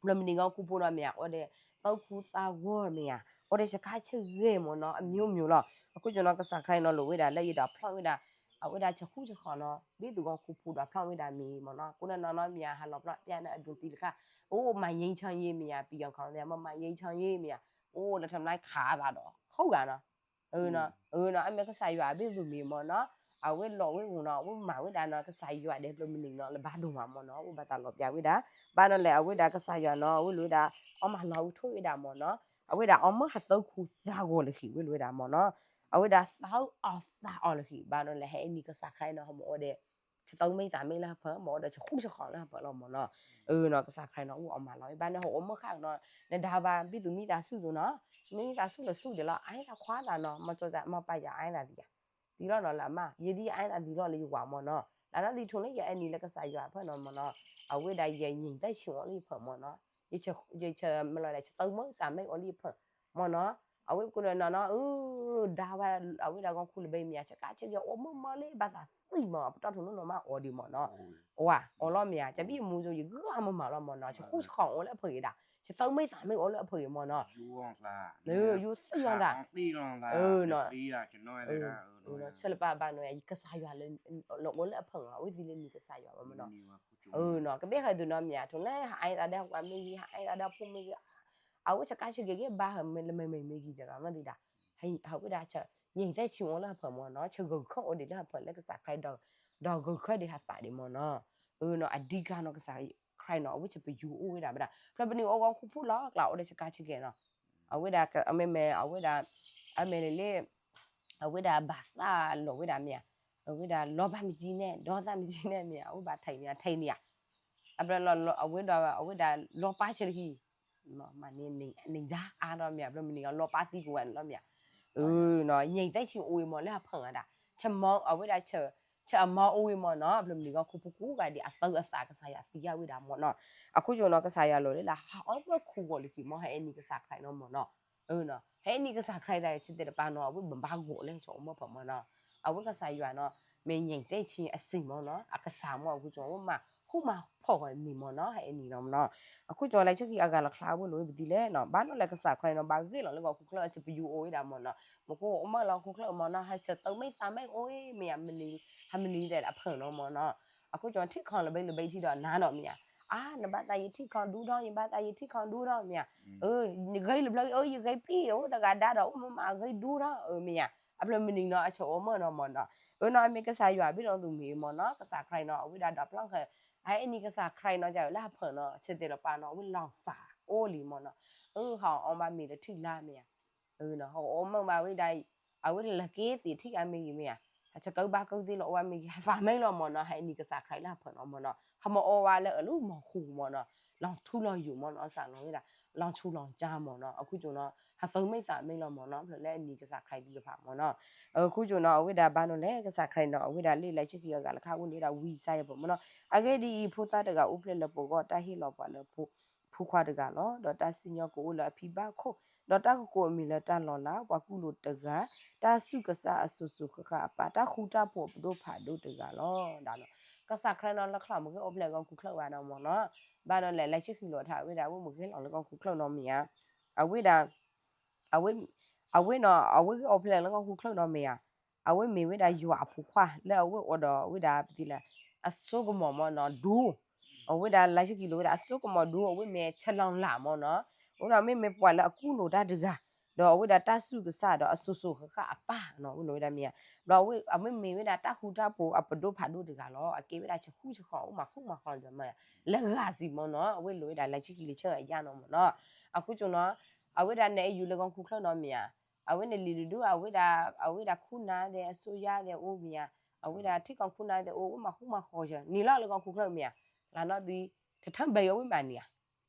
ဖျၢၣ်မုၢ်နံၤဂီၤခူဖိနီၤမ့ၢ်ဧါ အီၣ်ဒီး သၢခူသးဂီၤမ့ၢ်ဧါ, အီၣ်ဒီးဆှါဆၢဂဲၤမ့ၢ်နီၤ အမျိုးမျိုးလီၤ, အခိၣ်ကၠိနီၤ ကစၢ်ခါအံၤနီၤလိၤဝဲဒၣ်လၢယဒီးဖျီၣ်ဝဲဒၣ်, အဝဲဒၣ်ဆၢဃူဆၢဃီၣ်နီၤ ဘ့ၣ်သူၣ်ဂီၤခူဖိဒီးဖျီၣ်ဝဲဒၣ်မ့ၢ်မ့ၢ်နီၤ ကိးနီၤနီၤနီၤမ့ၢ်ဧါ ဟးလီၤဖျီၣ်ပျၢ်န့ၣ်အဒိးသံလၢခါ, အိၣ်မၤယံၤဆၢယံၤမ့ၢ်ဧါ ပယီၤခီၣ်မ့ၢ်မၤယံၤဆၢယံၤမ့ၢ်ဧါ အိၣ်လၢထမၠၣ်ခးသးဒီး ခိၣ်ဂၤနီၤ, အနီၤ အနီၤ အမ့ၢ်ကစၢ်ယွၤအဘ့ၣ်သူၣ်မံၤမ့ၢ်နီၤ, အဝဲလီၤဝဲဂီၤနီၤ အဝဲမၤဝဲဒၣ်နီၤ ကစၢ်ယွၤဒဲး ဖျၢမုၢ်နံၤနီၤ လၢဘၣ်ဒိၣ်မးမ့ၢ်နီၤ အိၣ်ဘၣ်တၢ်လီၤပျၢ်ဝဲဒၣ်, ဘၣ်နီၤလဲၣ် အဝဲဒၣ်ကစၢ်ယွၤနီၤ အဝဲလိာ်ဝဲဒၣ် အီၣ်မၤလီၤဝဲထိၣ်ဝဲဒၣ်မ့ၢ်နီၤ, အဝဲဒၣ်အီၣ်မၢဟးသၢခူသးဂီၤလၢခံဝဲလိာ်ဝဲဒၣ်မ့ၢ်နီၤ, အဝဲဒၣ်သးအီၣ်သးအီလၢခံ ဘၣ်နီၤလဲၣ် ဟဲအံၤနံၤကစၢ်ခရံာ်နီၤ ဟီမ့ၢ်အိၣ်ဒီး ဆၢတၢ်မ့ၢ်သးမ့ၢ်လၢဟၢဖၢမ့ၢ်အိၣ်ဒီးဆၢဃူဆၢဃီၤလၢဟၢဖၢလီၤမ့ၢ်နီၤ, အနီၤ ကစၢ်ခရံာ်နီၤ အိၣ်အီၣ်မၤလီၤဝဲ ဘၣ်နီၤ ဟီၣ်အီၣ်မၢဃာ်နီၤ နဒါဘၣ်ဘံၣ်သူၣ်မံသးဆူၣ်သိးနီၤ, မံသးဆူၣ်လၢဆူၣ်ဒဲးလီၤ အါသးခွါသးနီၤ မ့ၢ်ကၠီ မ့ၢ်ပၢ်ယၤအါသးသံယၤ, သံလီၤနီၤလၢအမါ ယဲဒ်အါသးသံလီၤလၢယဝၤမ့ၢ်နီၤ, လၢနီၢ်သံထိးလၢယအဲၣ်နံၤလၢကစၢ်ယွၤဖၢနီၤမ့ၢ်နီၤ, အဝဲဒၣ်ယဲယံာ်သဲးဆံးအိၣ်လၢယဖၢမ့ၢ်နီၤ, ယဆၢမ့ၢ်လီၤလဲၣ် ဆၢတၢ်မ့ၢ်သးမ့ၢ်အိၣ်လၢယဖၢမ့ၢ်နီၤ, အဝဲကနီၤနီၤ အဒါဝဲ အဝဲဒၣ်ဂီၢ်ခူလၢဘဲမ့ၢ်ဧါ ဆၢကါဆၢကဲအိၣ်မုာ်မးလၢဘၣ်သးသံမး ပတီၢ်ထူၣ်နီၢ်နီၢ်မးအီၤဒံးမ့ၢ်နီၤ, အီၣ်လီၤမ့ၢ်ဧါ ကဘံၣ်မူကၠိ ယဂုၢ်အမုာ်မးလီၤမ့ၢ်နီၤ ဆၢဃူဆၢဃီၤအိၣ်လၢအဖၢအံၤဒၣ် ဆၢတၢ်မ့ၢ်သးမ့ၢ်အိၣ်လၢအဖၢအံၤမ့ၢ်နီၤ, ယူၤသံယီၤသး ဆၢလၢပၢ်ဘၣ်နီၤ ကစၢ်ယွၤလၢအိၣ်လၢအဖၢမ့ၢ်နီၤ အဝဲသံလၢနံၤကစၢ်ယွၤဘၣ်မ့ၢ်နီၤ, ကဘ့ၣ်ဃးဒုးနီၤမ့ၢ်ဧါ ထိးလၢဟးအဲၣ်သးဒီးဝၤမ့ၢ်ဂ့ၤ ဟးအဲၣ်သးဒီးဖိမ့ၢ်ဂ့ၤ အဝဲဆၢကါဆၢကဲက့ၤဘၣ်ဟၢမ့ၢ်လၢမ့ၢ်မ့ၢ်မ့ၢ်ဂ့ၤဒီးနီၤသံဒၣ်, အဝဲဒၣ် ယံာ်သဲးဆံးအိၣ်လၢအဖၢမ့ၢ်နီၤ ဆၢဂၢၢ်ခၢၣ်အိၣ်ဒံးလၢအဖၢလၢကစၢ်ခရံာ်ဒီး ဒီးဂၢၢ်ခၢၣ်ဒံးဟးသးဒံးမ့ၢ်နီၤ, အနီၤ အဓိကနီၤ ကစၢ်ခရံာ်နီၤ အဝဲဆၢပယူၤအိၣ်ဝဲဒၣ်ဘၣ်ဒၣ် ဖျၢပနံၤအိၣ်ဂီၢ်ခူဖိလီၤ ကျးအိၣ်ဒီးဆၢကါဆၢကဲနီၤ, အဝဲဒၣ် အမ့ၢ်မ့ၢ် အဝဲဒၣ် အမ့ၢ်လၢ အဝဲဒၣ်ဘၣ်သးလီၤဝဲဒၣ်မ့ၢ်ဧါ, အဝဲဒၣ်လီၤဘၣ်မ့ၢ်ကံန့ၣ် ဒီသးမ့ၢ်ကံန့ၣ်မ့ၢ်ဧါ အဝဲဘၣ်ထဲးမ့ၢ်ထဲးန့ၣ်ဧါ, အဘျီလီၤ အဝဲဒၣ် အဝဲဒၣ်လီၤပၢ်ဆၢတဟံၣ်, မ့ၢ်န့ၣ် န့ၣ်ယါအါဒီးမ့ၢ်ဧါ ဘျီမ့ၢ်န့ၣ် လီၤပၢ်သံကွံာ်ဝဲန့ၣ်လီၤမ့ၢ်ဧါ, အနီၤ ယံာ်သဲးဆံးအိၣ်ဝဲမ့ၢ်လၢအဖၢဒၣ်, ဆၢမီအဝဲဒၣ် ဆၢအမီအိၣ်ဝဲမ့ၢ်နီၤ ဘျီမ့ၢ်န့ၣ်ဂီၢ်ခူဖိကိးဂၤဒဲး အသၢအသးကစၢ်ယွၤသံယါဝဲဒၣ်မ့ၢ်နီၤ, အခိၣ်ကၠိနီၤ ကစၢ်ယွၤလီၤလၢ ဟးအီၣ်မၢခူဂီၤလၢခံမ့ၢ် ဟဲအံၤနံၤကစၢ်ခရံာ်နီၤမ့ၢ်နီၤ, ဟဲအံၤနံၤကစၢ်ခရံာ်ဒၣ်ဆၢတဲာ်တပၤနီၤ အဝဲဘၣ်ဂီၤလၢဆၢအီၣ်မၢဖၢမ့ၢ်နီၤ, အဝဲကစၢ်ယွၤနီၤ မ့ၢ်ယံာ်သဲးဆံးအစံးမ့ၢ်နီၤ အကစၢ်မ့ၢ်အခိၣ်ကၠိ အဝဲမၤဃူမၤဖိးဂီၤန့ၣ်မ့ၢ်နီၤ ဟဲအံၤနံၤနီၤမ့ၢ်နီၤ, အခိၣ်ကၠိလၢဆၢခံအဂၤလီၤချါဝဲလိၤဝဲပသံလဲၣ်နီၤ ဘၣ်နီၤလၢကစၢ်ခရံာ်နီၤ ဘၣ်ဂ့ၢ်လီၤလၢဂီၢ်ခူချၢၣ် အဆၢပယူၤအိၣ်ဝဲဒၣ်မ့ၢ်နီၤ, မ့ၢ်ကအိၣ်မၢလၢဂီၢ်ခူချၢၣ်မ့ၢ်နီၤ ဟးဆၢတၢ်မ့ၢ်သးမ့ၢ်အိၣ်မ့ၢ်ဧါ မ့ၢ်နံၤ ဟးမနံၤသဲးအဖၢနီၤမ့ၢ်နီၤ, အခိၣ်ကၠိထံၣ်ခီလၢဘဲလၢဘဲထံဒီးနၤနီၤမ့ၢ်ဧါ, အါ နဘၣ်သးယထံၣ်ခီဒူထီၣ် ယဘၣ်သးယထံၣ်ခီဒူထီၣ်မ့ၢ်ဧါ, ဂ့ၤလၢဘျီ အၢ ယဂ့ၤပျံၤ အိၣ်တဂၤဒါဒီး အိၣ်မ့ၢ်မးအဂ့ၤဒူထီၣ် အၢ မ့ၢ်ဧါ, အဖျၢၣ်မုၢ်နံၤနီၤ အဆၢအိၣ်မၢနီၤမ့ၢ်နီၤ, အနီၤ အမ့ၢ်ကစၢ်ယွၤဘ့ၣ်ဒီးသူၣ်မံၤမ့ၢ်နီၤ ကစၢ်ခရံာ်နီၤ အဝဲဒၣ်ဒီးဖျီၣ်ဃဲ ဟဲအံၤနံၤကစၢ်ခရံာ်နီၤ ယလၢဟးဖၢနီၤ ဆၢတဲာ်တပၤနီၤ အဝဲလီၤစၢ်အိၣ်လံမ့ၢ်နီၤ, အၢ ဟးအီၣ်ဘၣ်မ့ၤလၢထံၣ်လါမ့ၢ်ဧါ ဟးအီၣ်မၢဘၣ်ဝဲဒၣ် အဝဲလၢက့ၤသ့ၣ်ထံၣ်အမ့ၢ်ဂ့ၤမ့ၢ်ဧါ, ဟးဆၢကၢဘၣ်ကၢသ့လီၤအိၣ်ဘၣ်မ့ၢ်ဂ့ၤ ဟးသးမ့ၢ်လီၤမ့ၢ်နီၤ ဟဲအံၤနံၤကစၢ်ခရံာ်လၢဟးဖၢနီၤမ့ၢ်နီၤ ဟးမ့ၢ်အီၣ်ဝဲလၢအလီၢ်မီၤခိၣ်မ့ၢ်နီၤ, လီၤထူလီၤယိာ်မ့ၢ်နီၤ စးလီၤဝဲဒၣ် လီၤထူလီၤကၠါမ့ၢ်နီၤ အခိၣ်ကၠိနီၤ ဟးသၢမ့ၢ်သးမ့ၢ်လီၤမ့ၢ်နီၤ ဖျၢၣ်လၢအနံၤကစၢ်ခရံာ်သ့ၣ်တဖၣ်မ့ၢ်နီၤ, အခိၣ်ကၠိနီၤ အဝဲဒၣ်ဘၣ်နီၤလဲၣ် ကစၢ်ခရံာ်နီၤ အဝဲဒၣ်လၢလၢဆၢခံအဂၤလၢခါဝဲန့ၣ်ဝဲဒၣ်ဝံယၡါယၤဖိမ့ၢ်နီၤ, အဂ့ၢ်ဒ်အံၤ ဖိသၣ်တဂၤအိၣ်ဖျဲၣ်လၢပဂီၢ် တၢ်ဟ့ၣ်လီၤပှၤလၢ ဖိခွါတဂၤလီၤ. ဒီးတၢ်စံၣ်ညီၣ်ကအိၣ်လၢအဖံဘၣ်ခိၣ်, ဒီးတၢ်ကကိးအမံၤလၢတၢ်လီၤလး, ပှၤကူၣ်လိာ်တဂၤ, တၢ်ဆူၣ်ကစၢ်အစိၤစိၤဃၣ်ဃၣ်အပၢ်, တၢ်ဃူတၢ်ဖိးအပဒိၣ်ဖးဒိၣ်တဂၤလီၤ. ဒီး ကစၢ်ခရံာ်နီၤလၢချီမ့ၢ်ဂ့ၢ်အိၣ်ဖျဲၣ်လၢကီၢ်ခူၣ်ချၢၣ်ဘၣ်ဒီးမ့ၢ်နီၤ, ဘၣ်နီၤလဲၣ် လၢဆံဃံလိာ်ထါဝဲဒၣ် အဝဲမ့ၢ်ဂ့ၢ်လီၤလၢကီၢ်ခူၣ်ချၢၣ်နီၤမ့ၢ်ဧါ, အဝဲဒၣ် အဝဲ အဝဲနီၤ အဝဲဂ့ၢ်အိၣ်ဖျဲၣ်လၢကီၢ်ခူၣ်ချၢၣ်နီၤမ့ၢ်ဧါ, အဝဲမ့ၢ်ဝဲဒၣ်ယွၤအဖိခွါ လၢအဝဲအိၣ်ဒီးဝဲဒၣ်ပသံလၢ အစိကမီၤမ့ၢ်နီၤ ဒူ အဝဲဒၣ်လၢဆံဃံလိာ်ဝဲဒၣ် အစိကမီၤဒူ အဝဲမ့ၢ်ဆဲးလီၤလးမ့ၢ်နီၤ, အဝဲဒၣ်မ့မ့ၢ်ပှၤလၢအကူၣ်လိာ်တၢ်တဂၤ, ဒီးအဝဲဒၣ်တၢ်ဆူၣ်ကစၢ်ဒီးအစိၤစိၤဃၣ်ဃၣ်အပၢ်နီၤ အဝဲန့ၣ်ဝဲဒၣ်မ့ၢ်ဧါ, ဒီးအဝဲမ့မ့ၢ်ဝဲဒၣ်တၢ်ဃူတၢ်ဖိးအပဒိၣ်ဖးဒိၣ်တဂၤလီၤ. အကဲဝဲဒၣ်ဆၢဃူဆၢဃီၤ အိၣ်မၤဃူမၤဃီၤ လၢဂၤစံးမ့ၢ်နီၤ, အဝဲလိာ်ဝဲဒၣ်လၢဆံဃံလိာ်ဆၢအယါနီၤမ့ၢ်နီၤ, အခိၣ်ကၠိနီၤ အဝဲဒၣ်နအဲၣ်ယူၤလၢကီၢ်ခူၣ်ချၢၣ်နီၤမ့ၢ်ဧါ, အဝဲန့ၣ်လံၤတဒူၣ် အဝဲဒၣ် အဝဲဒၣ်ခူၣ်နၢ်သဲးအစိယါသဲးအိၣ်မ့ၢ်ဧါ, အဝဲဒၣ်ထံကီၢ်ခူၣ်နၢ်သဲးအိၣ် အိၣ်မၤဃူမၤဃီၤယၤ နံၤလီၤလၢကီၢ်ခူၣ်ချၢၣ်မ့ၢ်ဧါ, လၢနီၢ်သံ တထၢၣ်ဘဲအီၤဝဲမၤနံၤဧါ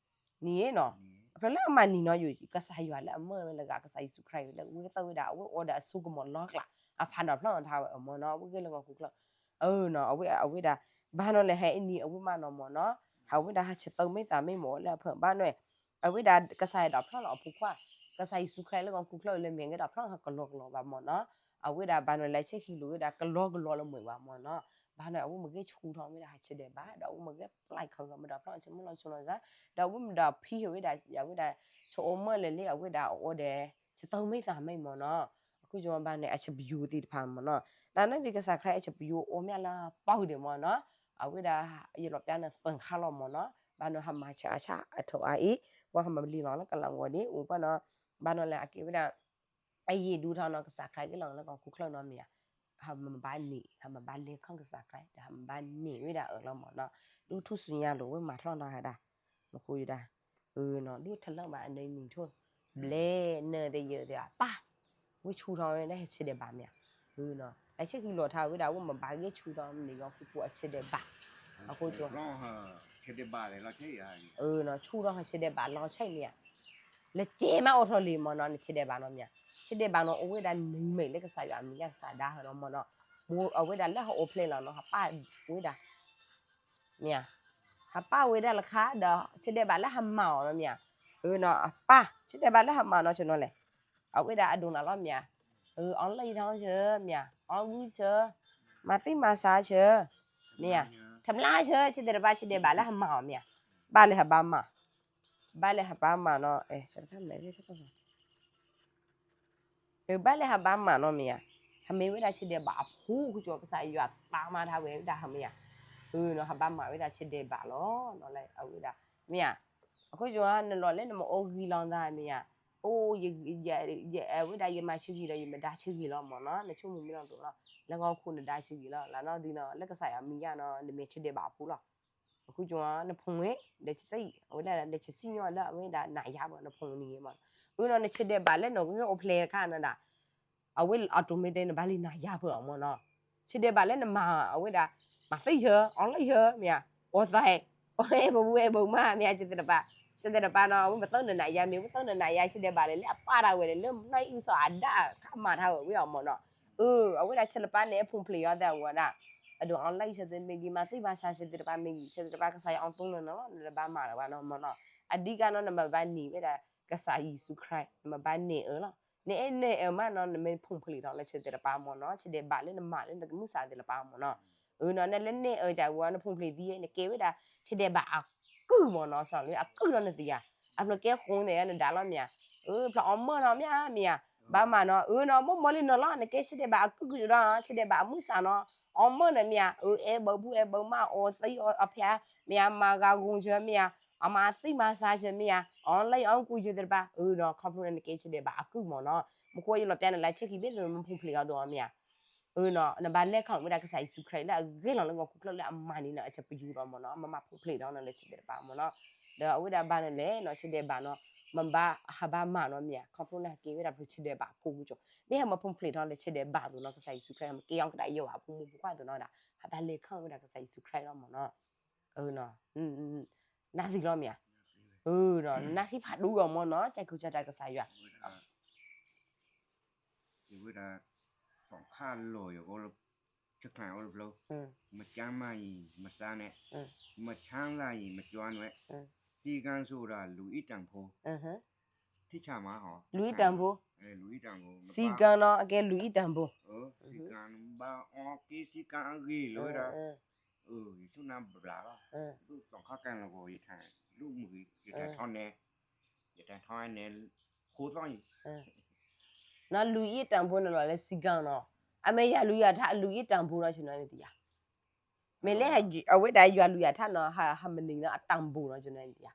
နံၤနီၤ, အဖျၢၣ်လၢအမၤနံၤနီၤ ယိၤ ကစၢ်ယွၤလၢအမၢဝဲလၢဂၤ ကစၢ်ယ့ၣ်ၡူးခရံာ်လၢဝဲသၢဝဲဒၣ် အဝဲအိၣ်ဒီးအစိကမီၤလီၤကျး အဖးဒီးဖျီၣ်ထါဝဲအမ့ၢ်နီၤ အဝဲဂ့ၢ်လၢကီၢ်ခူၣ်ချၢၣ်, အနီၤ အဝဲဒၣ် ဘၣ်နီၤလဲၣ် ဟဲအံၤနံၤအဝဲမးနီၤမ့ၢ်နီၤ, အဝဲဒၣ်ဟးဆၢတၢ်မ့ၢ်သးမ့ၢ်မ့ၢ်အိၣ်လၢအဖၢဘၣ်နီၤ, အဝဲဒၣ်ကစၢ်ယွၤဒီးဖျီၣ်လီၤအဖိခွါ, ကစၢ်ယ့ၣ်ၡူးခရံာ်လၢကီၢ်ခူၣ်ချၢၣ်လၢမ့ၢ်ဂ့ၤဒီးဖျီၣ်လီၤဟးကလီကလီဘၣ်မ့ၢ်နီၤ, အဝဲဒၣ်ဘၣ်နီၤလဲၣ် ဆံဃံလိာ်ဝဲဒၣ်ကလီကလီလၢမ့ၢ်ဘၣ်မ့ၢ်နီၤ, ဘၣ်နီၤ အဝဲမ့ၢ်ဂ့ၢ်ဆူၣ်ထီၣ်ဝဲဒၣ်ဟးဆၢဒဲးဘၣ် ဒီးအဝဲမ့ၢ်ဂ့ၢ်ပျဲခီမ့ၢ်ဒီးဟးဆၢမုၢ်လီၤဆိလီၤစၢ်, ဒီးအဝဲမ့ၢ်ဒီးဖံးဝဲဒၣ် အဝဲဒၣ် ဆိအီၣ်မၢလဲၣ်လၢအဝဲဒၣ်အအိၣ်ဒီး ဆၢတၢ်မ့ၢ်သးမ့ၢ်မ့ၢ်နီၤ, အခိၣ်ကၠိဘၣ်န့ၣ် အဆၢပယူၤသ့ၣ်တဖၣ်မ့ၢ်နီၤ, လၢနီၢ်သံကစၢ်ခရံာ်အဆၢပယူၤအိၣ်မ့ၢ်လၢပီၢ်ဒံးမ့ၢ်နီၤ, အဝဲဒၣ် ယလီၤပျါန့ၣ်သၢခါလီၤမ့ၢ်နီၤ, ဘၣ်နီၤဟးမၤဆၢအဆၣ်အထီၣ်အါအံၤ, ပှၤဟးမၤလံလီၤလၢကလးဂီၤဒံး အိၣ်ပှၤနီၤ ဘၣ်နီၤလဲၣ် အကဲဝဲဒၣ် အယံာ်ဒူထီၣ်နီၤ ကစၢ်ခရံာ်ဂ့ၢ်လီၤလၢကီၢ်ခိၣ်ချၢနီၤမ့ၢ်ဧါ, ဟးမၤဘၣ်န့ၢ် ဟးမၤဘၣ်လဲၤခီၣ်ကစၢ်ခရံာ် ဒီးဟးမၤဘၣ်န့ၢ်ဝဲဒၣ်အၢလီၤမ့ၢ်နီၤ, ဒုးထူၣ်စုညါလိာ်ဝဲမၤထီၣ်နီၤဟဲဒၣ်, နဃိယဒၣ်, ဒုးထလၢၣ်ဘၣ်အနံၤမံၤထိၣ်, ဘျဲၣ်နၢၤသယၢၢ်သ့ၣ်အပၢ်, ဝဲဆူၣ်ထီၣ်ဝဲဒၣ်ဟဲဆ့ဒဲးဘးမ့ၢ်ဧါ, လၢဆ့ၣ်ဃံလီၤထါဝဲဒၣ် ဝဲမၤဘၣ်ဂ့ၢ်ဆူၣ်ထီၣ်မနုၤဂီၢ်ခူပူၤအဆ့ဒဲးဘး, အဃိ ဆ့ဒဲးဘးလီၤဆဲးမ့ၢ်ဧါ, လၢကဲမးအိၣ်ထီၣ်လံမ့ၢ်နီၤ နဆ့ဒဲးဘးနီၤမ့ၢ်ဧါ, ဆ့ဒဲးဘးနီၤ အိၣ်ဝဲဒၣ်နံၤမဲာ်လၢကစၢ်ယွၤအမံၤယါကစၢ်ဒၣ်ဟဲနီၤမ့ၢ်နီၤ, အဝဲဒၣ်လၢဟအိၣ်ဖျဲၣ်လီၤနီၤ ဟးပၢ်ဝဲဒၣ်, မ့ၢ်ဧါ, ဟးပၢ်ဝဲဒၣ်လၢခါဒီး ဆ့ဒဲးဘးလၢဟးမၤအီၤနီၤမ့ၢ်ဧါ, အပၢ် ဆ့ဒဲးဘးလၢဟးမၤနီၤဆ့ၣ်နီၤလဲၣ်, အဝဲဒၣ်အဒိၣ်နၤလီၤမ့ၢ်ဧါ, အီလၢယထီၣ်ဆၢမ့ၢ်ဧါ, အီဂုၢ်ဆၢ, မၤသံမၤဆါဆၢ, မ့ၢ်ဧါ, ထမျါဆၢ ဆ့ဒဲးတပၢ် ဆ့ဒဲးဘးလၢဟးမၤအီၤမ့ၢ်ဧါ, ဘၣ်လၢဟးဘၣ်မၤ, ဘၣ်လၢဟးဘၣ်မၤနီၤ, ဘၣ်လၢဟးဘၣ်မၤနီၤမ့ၢ်ဧါ, ဟမ့ၢ်ဝဲဒၣ်ဆ့ဒဲးဘးအဖိ ဃုကၠီၤ ကစၢ်ယွၤသးမၤထါဝဲဝဲဒၣ်ဟမ့ၢ်ဧါ, ဟဘၣ်မၤဝဲဒၣ်ဆ့ဒဲးဘးလီၤ, အဝဲဒၣ်, မ့ၢ်ဧါ, အဃိကၠီၤ နလီၤလၢနမ့ၢ်အိၣ်ဂံၢ်လီၤသးမ့ၢ်ဧါ, အိၣ် အဝဲဒၣ်ယမၤဆၢဂံၢ်ဒီးယမဒါဆၢဂံၢ်လီၤမ့ၢ်နီၤ နဆိကမိၣ်မ့ၢ်လီၤဒိၣ်လီၤ, လၢဂီၢ်ခိၣ်နဒါဆၢဂံၢ်လီၤ လၢနီၢ်ဒုနီၤ လၢကစၢ်ယွၤမံၤယါနီၤ နမ့ၢ်ဆ့ဒဲးဘးအဖိလီၤ, အဃိကၠီၤ နဖိဝဲ, ဒီးသ့ၣ် အဝဲဒၣ်လၢဆစံၣ်ညီၣ်လၢအဝဲဒၣ်နးယါဘၣ် နဖိန့ၣ်မ့ၢ်နီၤ, အၢနီၤ နဆ့ဒဲးဘးလၢနဂ့ၢ်အိၣ်ဖျဲၣ်အခါနီၤဒၣ် အဝဲအီၣ်တိၣ်မ့ၢ်တဲနဘၣ်လံနၤယါဖၢအီၤမ့ၢ်နီၤ, ဆ့ဒဲးဘးလၢနမၤအဝဲဒၣ်, မၤသံဆၢ အီလၢဆၢမ့ၢ်ဧါ, အိၣ်သး, အိၣ်အဲၣ်ဘၣ်ဝဲအဲၣ်ဘၣ်မးမ့ၢ်ဧါ ဆဲးသတပၤ, ဆဲးသတပၤနီၤ အဝဲမၤသံနနးယါမ့ၢ် ဝဲသံနနးယါ ဆ့ဒဲးဘးလၢလၢအပၢ်တၢ်ဝဲလၢလၢနီၢ်အံၣ်အုစီၤအၤဒၣ်ခါမၤထါဝဲဝဲအီၤမ့ၢ်နီၤ, အၢ အဝဲဒၣ်ဆဲးလပၤန့ၣ် အဖုၣ်ဖျ့းအီၤသးဝဲဒၣ်, အဒိ online ဆဲးသ့မ့ၢ်ဂ့ၤ မၤသံမၤဆါဆဲးသတပၤမ့ၢ်ဂ့ၤ ဆဲးသတပၤကစၢ်ယွၤအီၣ်သူနၤနီၤလီၤ နတဘၣ်မၤလၢၤဘၣ်နီၤမ့ၢ်နီၤ, အဓိကနီၤ နမၤဘၣ်န့ၢ်ဝဲဒၣ် ကစၢ်ယ့ၣ်ၡူးခရံာ် နမၤဘၣ်န့ၢ်အၢလီၤ, နအဲၣ်န့ၢ်အၢမးနီၤ နမ့ၢ်ဖုၣ်ဖျ့းထီၣ်လၢဆဲးသတပၤမ့ၢ်နီၤ ဆဲးဒဲးဘးလၢနမၤလၢနကမုၢ်ဆါသ့ၣ်တပၤမ့ၢ်နီၤ, အၢနီၤ နလၢန့ၢ်အၢကဝဲ နဖုၣ်ဖျ့းသံ နကဲဝဲဒၣ် ဆဲးဒဲးဘးအကုၢ်မ့ၢ်နီၤ စီၤလၢအကုၢ်လီၤနသ့ဧါ, အဖျၢၣ်ကဲဃိန့ၣ်နဒါလီၤမ့ၢ်ဧါ, အၢ ဖျၢၣ်အီမၢၢ်နီၤမ့ၢ်ဧါမ့ၢ်ဧါ, ဘၣ်မၤနီၤ အၢနီၤ မိၢ်မီၢ်လံနီၤလီၤ နကဲဆဲးဒဲးဘးအကုၢ်ကဒီး ဆဲးဒဲးဘးအမုၢ်ဆါနီၤ, အီမၢၢ်န့ၣ်မ့ၢ်ဧါ, အၢ အဲၣ်ဘၢဖှူအဲၣ်ဘၢမး အီသံအီဖျါ မ့ၢ်ဧါ မၤဂၤဂီၤဆၢမ့ၢ်ဧါ, အမၤသံမၤဆါဆၢမ့ၢ်ဧါ, အီလၢအီကူဆၢသ့ၣ်တဖၣ် အၢနီၤ ခီဖျိလၢနကဲဆဲးဒဲးဘးအကုၢ်မ့ၢ်နီၤ, မ့ၢ်ဃိယလီၤပျါနလၢဆဲးခံဘ့ၣ်သ့ၣ်မ့ၢ်ဖုၣ်ဖျ့းအီၤဒိၣ်မ့ၢ်ဧါ အၢနီၤ နဘၣ်လဲၤခီၣ်ဝဲဒၣ်ကစၢ်ယ့ၣ်ၡူးခရံာ်လၢအဂ့ၢ်လီၤလၢဂီၢ်ခိၣ်ချၢလၢအမၤန့ၢ်နၤအဆၢပယူၤလီၤမ့ၢ်နီၤ မ့ၢ်မၤဖုၣ်ဖျ့းထီၣ်နၤလၢဆဲးဒဲးတပၤမ့ၢ်နီၤ, ဒီးအဝဲဒၣ်ဘၣ်နၤလဲၣ်နီၤ ဆဲးဒဲးဘးနီၤ, မ့ၢ်ဘၣ်ဟးဘၣ်မၤနီၤမ့ၢ်ဧါ ခီဖျိလၢဟဲကဲဝဲဒၣ်ဖျၢၣ်ဆဲးဒဲးဘးအဖိကၠိ မ့ၢ်ဟဲမၤဖုၣ်ဖျ့းထီၣ်လၢဆဲးဒဲးဘးသိးနီၤ ကစၢ်ယ့ၣ်ၡူးခရံာ် ဟဲမ့ၢ်ကဲအီၤကဒါယဲၢ်ဝဲအဖိမုၣ်ဖိခွါသိးနီၤဒၣ် ဟးဘၣ်လဲၤခီၣ်ဝဲဒၣ်ကစၢ်ယ့ၣ်ၡူးခရံာ်လီၤမ့ၢ်နီၤ, နၢ်သံလီၤမ့ၢ်ဧါ, နၢ်သံဖးဒိၣ်အီၤမ့ၢ်နီၤ ကဲခိၣ်ကဲတၢ်ကစၢ်ယွၤ ယဝဲဒၣ် စီၤခါလီၤယၤ ဆဲးကျၢၢ်အိၣ်တဖျၢၣ်, မကျန်းမာရင် မစားနဲ့, မချမ်းသာရင် မကြွနဲ့, စည်းကမ်းဆိုတာ လူ့အတန်ဖိုး, ထီၣ်ဆၣ်မးဟီ, လူ့အတန်ဖိုး, လူ့အတန်ဖိုး, စည်းကမ်းနီၤ အကဲလူ့အတန်ဖိုး, စည်းကမ်း ဘၣ်အီက့ၤစည်းကမ်းအဂ့ၢ်လီၤဝဲဒၣ်, ယဆိနၢ်ဘျါလီၤ, ဒ်စီၤခါကဲလီၤဂီၤ ယထၢၣ် လူ့မုၢ်ဂ့ၤ ယထၢၣ်ထီၣ်နဲ ယတၢ်ထီၣ်ဝဲန့ၣ် ဃိသီၣ်အံၤ, နီၤ လူ့အတန်ဖိုးန့ၣ်လီၤလၢစည်းကမ်းနီၤ, အမ့ၢ်ယွၤလူၤယွၤထါအလူ့အတန်ဖိုးနီၤ ဆ့ၣ်နီၤန့ၣ်တယၤ, မ့ၢ်လၢအဝဲဒၣ်ယွၤလူၤယွၤထါနီၤ ဟးမနံၤနီၤ အတန်ဖိုးနီၤ ဆ့ၣ်နီၤန့ၣ်တယၤ,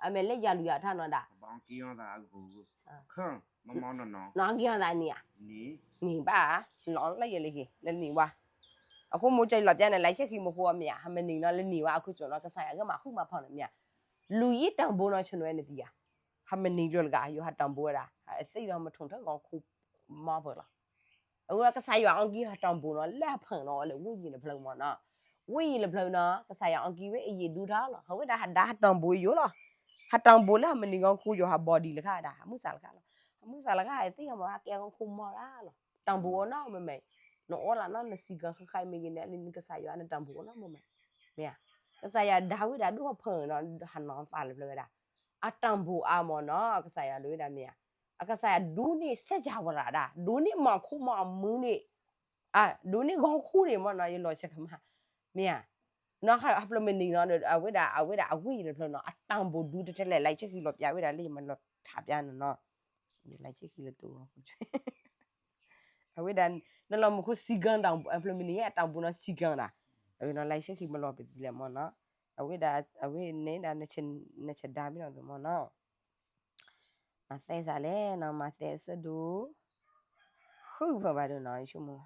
အမ့ၢ်လၢယွၤလူၤယွၤထါနီၤဒၣ် နီၤက့ၤအီၤသးန့ၣ်ဧါ, န့ၣ်ဘၣ်, နီၤလၢယလဲၤဟ့ၣ် လၢန့ၣ်ဝါ, အဃိမိၢ်ကၠီလီၤပျါန့ၣ် လၢဆဲးခံမ့ၢ်ဃိမ့ၢ်ဧါ ဟးမနံၤနီၤ လၢန့ၣ်ဝါ အခိၣ်ကၠိနီၤ ကစၢ်ယွၤကမၤဃုမၤဖီၣ်န့ၣ်မ့ၢ်ဧါ, လူ့အတန်ဖိုးနီၤ ဆ့ၣ်နီၤန့ၣ်တယၤ, ဟးမနံၤလၢလၢ်ဂၤ ယိၤဟၣ်တၢ်ဘိဝဲဒၣ် ဟးသံဒီးမထိၣ်ထၢဂီၤခူမီဖၢၣ်လီၤ, အဝဲကစၢ်ယွၤအီၣ်ကံၢ်ဟၣ်တၢ်ဘိနီၤ လၢအဖၢၣ်နီၤ အီၤလၢဝိညာဉ်တဖျၢၣ်မ့ၢ်နီၤ, ဝိညာဉ်တဖျၢၣ်နီၤ ကစၢ်ယွၤအီၣ်ကံၢ်ဝဲအယံာ်ဒူထီၣ်လီၤ ဟးဝဲဒၣ်ဟးဒါဟးတၢ်ဘိယိာ်လီၤ, ဟးတၢ်ဘိလၢဟးမနံၤဂီၤခူယိာ်ဟး body လၢခါဒၣ် ဟးမုၢ်ဆါလၢခါလီၤ, ဟးမုၢ်ဆါလၢခါဟးသံဟးမၤဟးကဲဂီၤခူမီဒၣ်လီၤ, တၢ်ဘိအီၤနီၤမ့ၢ်မ့ၢ်, နအိၣ်လၢနီၤ နစံကၤဃၣ်ဃၣ်မ့ၢ်ဂ့ၤန့ၣ် လၢနကစၢ်ယွၤနတၢ်ဘိအီၤနီၤမ့ၢ်မ့ၢ်, မ့ၢ်ဧါ, ကစၢ်ယွၤဒါဝဲဒၣ်ဒိၣ်ဟီၣ်ဖၢၣ်နီၤ ဟးနီၤသးလၢဖျၢၣ်ဝဲဒၣ် အတၢ်ဘိအါမ့ၢ်နီၤ ကစၢ်ယွၤဒိဝဲဒၣ်မ့ၢ်ဧါ, အကစၢ်ယွၤဒိးန့ၢ်စၢ်ကဝရၤဒၣ် ဒိးန့ၢ်မီၤခိမီၤအမုၢ်န့ၣ်, ဒိးန့ၢ်ဂီၤခူန့ၣ်မ့ၢ်နီၤ ယလီၤဆဲးကမၣ်, မ့ၢ်ဧါ, နီၤဟးဖျၢၣ်မနံၤနီၤ အဝဲဒၣ် အဝဲဒၣ်အဝ့ၢ်တဖျၢၣ်နီၤ အတၢ်ဘိဒူတထဲလဲၣ် လၢဆဲးခံလီၤပျါဝဲဒၣ်လၢယမၤလီၤဖးပျါန့ၣ်နီၤ, လၢဆဲးခံလၢတူၢ် အဝဲဒၣ် နလီၤမူခိၣ်စံကၤတၢ် အဖျၢၣ်မနံၤအတၢ်ဘိနီၤစံကၤဒၣ်, အဝဲနီၤလၢဆဲးခံမၤလီၤပသံလဲၣ်မ့ၢ်နီၤ, အဝဲဒၣ် အဝဲန့ၣ်ဒၣ် နဆဒါမ့ၢ်နီၤမ့ၢ်နီၤ, မၤသဲစးလဲၣ်နီၤ, မၤသဲအဆၢဒိၣ် ဃုဖၢဘၣ်ဒိၣ်နီၤ, ယဆိကမိၣ်